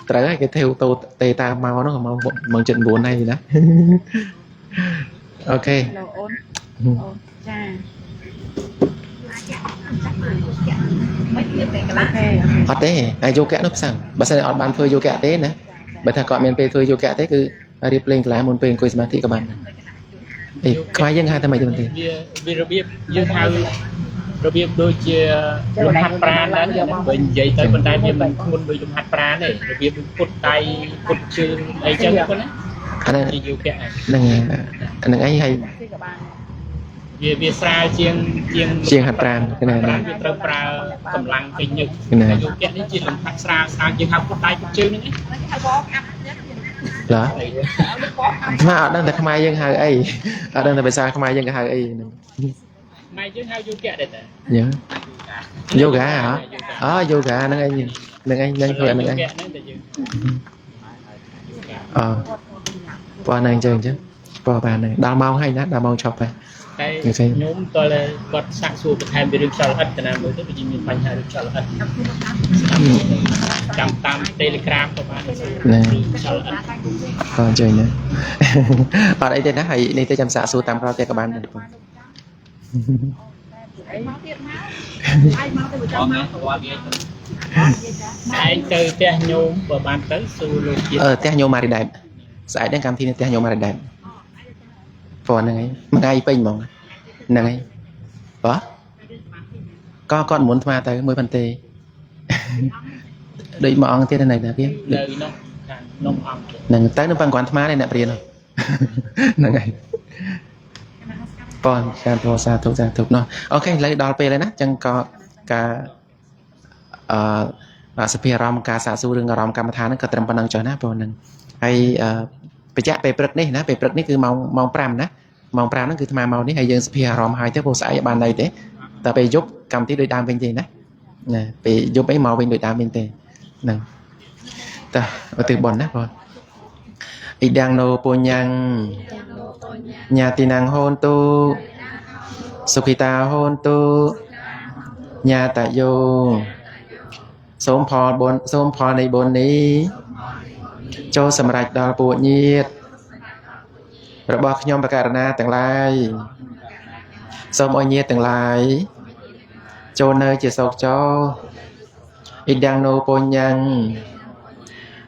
ត្រូវហើយគេធ្វើតូទេតាមមកហ្នឹងម៉ោងម៉ោង7:09ហើយណាអូខេ អូនអូនចា អត់ទេហើយយោគៈនោះផ្សំបើសិនអត់បានធ្វើយោគៈទេណាបើថាគាត់មានពេលធ្វើយោគៈទេគឺរៀបលេងកលាមុនពេលអង្គុយសមាធិក៏បានអីខ្មែរយើងហៅតែមិនទេ វារបៀបយើងហៅរបៀបដូចជាលំហាត់ប្រាណដែរបើនិយាយទៅប៉ុន្តែវាមិនធ្ងន់ដូចលំហាត់ប្រាណទេរបៀបដូចពុតដៃពុតជើងអីចឹងប៉ុណ្ណា អាហ្នឹង ជាយោគៈ ហ្នឹងអាហ្នឹងឯងហើយ វាស្រាលជាងជាង ជាងហាត់ប្រាណ ណាវាត្រូវប្រើកម្លាំងពេញញឹកយោគៈនេះជាលំហាត់ស្រាលស្រាលយើងហៅពុតដៃពុតជើងហ្នឹង ឡាខ្មែរអត់ដឹងតែខ្មែរយើងហៅអីអត់ដឹងតែភាសាខ្មែរយើងគេហៅអីហ្នឹង ខ្មែរយើងហៅយោគៈដែរតា យ៉ាយូហ្គាហ៎អើយូហ្គាហ្នឹងឯងហ្នឹងឯងហ្នឹងធ្វើហ្នឹងឯងអឺបងហ្នឹងអញ្ចឹងបងបានហ្នឹងដល់ម៉ោងហើយណាដល់ម៉ោងឈប់ហើយ តែខ្ញុំតើគាត់សាកសួរបន្ថែមពីរឿងខ្យល់ហិតតាណាមើលទៅវាមានបញ្ហារឿងខ្យល់ហិតចាំតាម Telegram ក៏បានរឿងខ្យល់ហិត អញ្ចឹងណាអត់អីទេណាហើយនេះទៅចាំសាកសួរតាមក្រោយទៀតក៏បានដែរបង មកទៀតមកឯងមកទៅចាំមក ឯងទៅផ្ទះញោមបើបានទៅសួរលោកទៀត ផ្ទះញោមម៉ារីដែតស្អែកហ្នឹងកម្មវិធីនៅផ្ទះញោមម៉ារីដែតព្រោះហ្នឹងឯងមួយថ្ងៃពេញហ្មងហ្នឹងឯងបាទក៏គាត់មុនអាត្មាទៅមួយប៉ុន្ទេដូចមួយអង្គទៀតនៅណាគេ នៅនោះខាងនំអង្គ ហ្នឹងទៅនៅប៉ាន់គ្រាន់អាត្មានេះអ្នកព្រានហ្នឹងហើយ បងចាធសាធុសាធុណោះ OK ឥឡូវដល់ពេលហើយណាអញ្ចឹងក៏ការអឺសភាអារម្មណ៍ការសាកសួររឿងអារម្មណ៍កម្មដ្ឋានហ្នឹងក៏ត្រឹមប៉ុណ្្នឹងចុះណាបងហ្នឹងហើយអឺបញ្ជាក់ពេលព្រឹកនេះណាពេលព្រឹកនេះគឺម៉ោងម៉ោង5ណាម៉ោង5ហ្នឹងគឺអាត្មាមកនេះហើយយើងសភាអារម្មណ៍ហើយទៅព្រោះស្អែកបានន័យទេតែពេលយប់កម្មវិធីដូចដើមវិញទេណាណាពេលយប់អីមកវិញដូចដើមវិញទេហ្នឹងតោះឧទ្ទិសបុណ្យណាបង ឥឌាំងណូពុញ្ញੰញ្ញាតិណੰហោនតុសុខិតាហោនតុញ្ញាតយោសូមផលបុណ្យសូមផលនៃបុណ្យនេះចូលសម្រេចដល់ពួកញាតិរបស់ខ្ញុំបករណាទាំងឡាយសូមឲ្យញាតិទាំងឡាយចូលនៅជាសុខចោឥឌាំងណូពុញ្ញੰ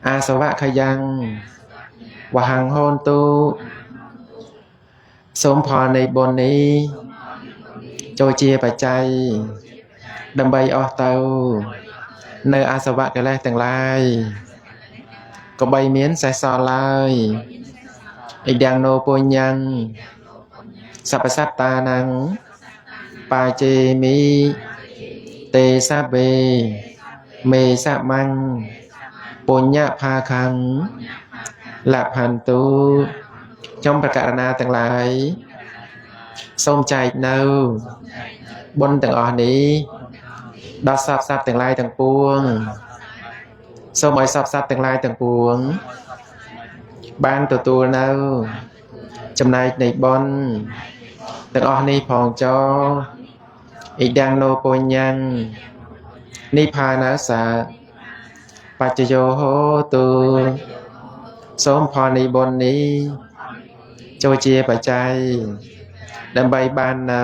អាសវៈខយ៉ាង វហង្ហោនតុសូមផលនៃបុណ្យនេះចូលជាបច្ច័យដើម្បីអស់ទៅនៅអាសវៈកិលេសទាំងឡាយកុំបីមានសេះសល់ឡើយឥឌាំងណូពុញ្ញੰសព្វសត្តានੰបាជេមិទេសវេមេសមੰពុញ្ញផាខੰលផន្តុខ្ញុំប្រកាសណាទាំងឡាយសូមចែកនៅបុណ្យទាំងអស់នេះដល់សព្វសត្វទាំងឡាយទាំងពួងសូមឲ្យសព្វសត្វទាំងឡាយទាំងពួងបានទទួលនៅចំណែកនៃបុណ្យទាំងអស់នេះផងចោឥឌាំងណូពុញ្ញੰនិព្វានាសាបច្ចយោហោតុសូមផលនៃបុណ្យនេះចូលជាបច្ច័យដើម្បីបាននៅ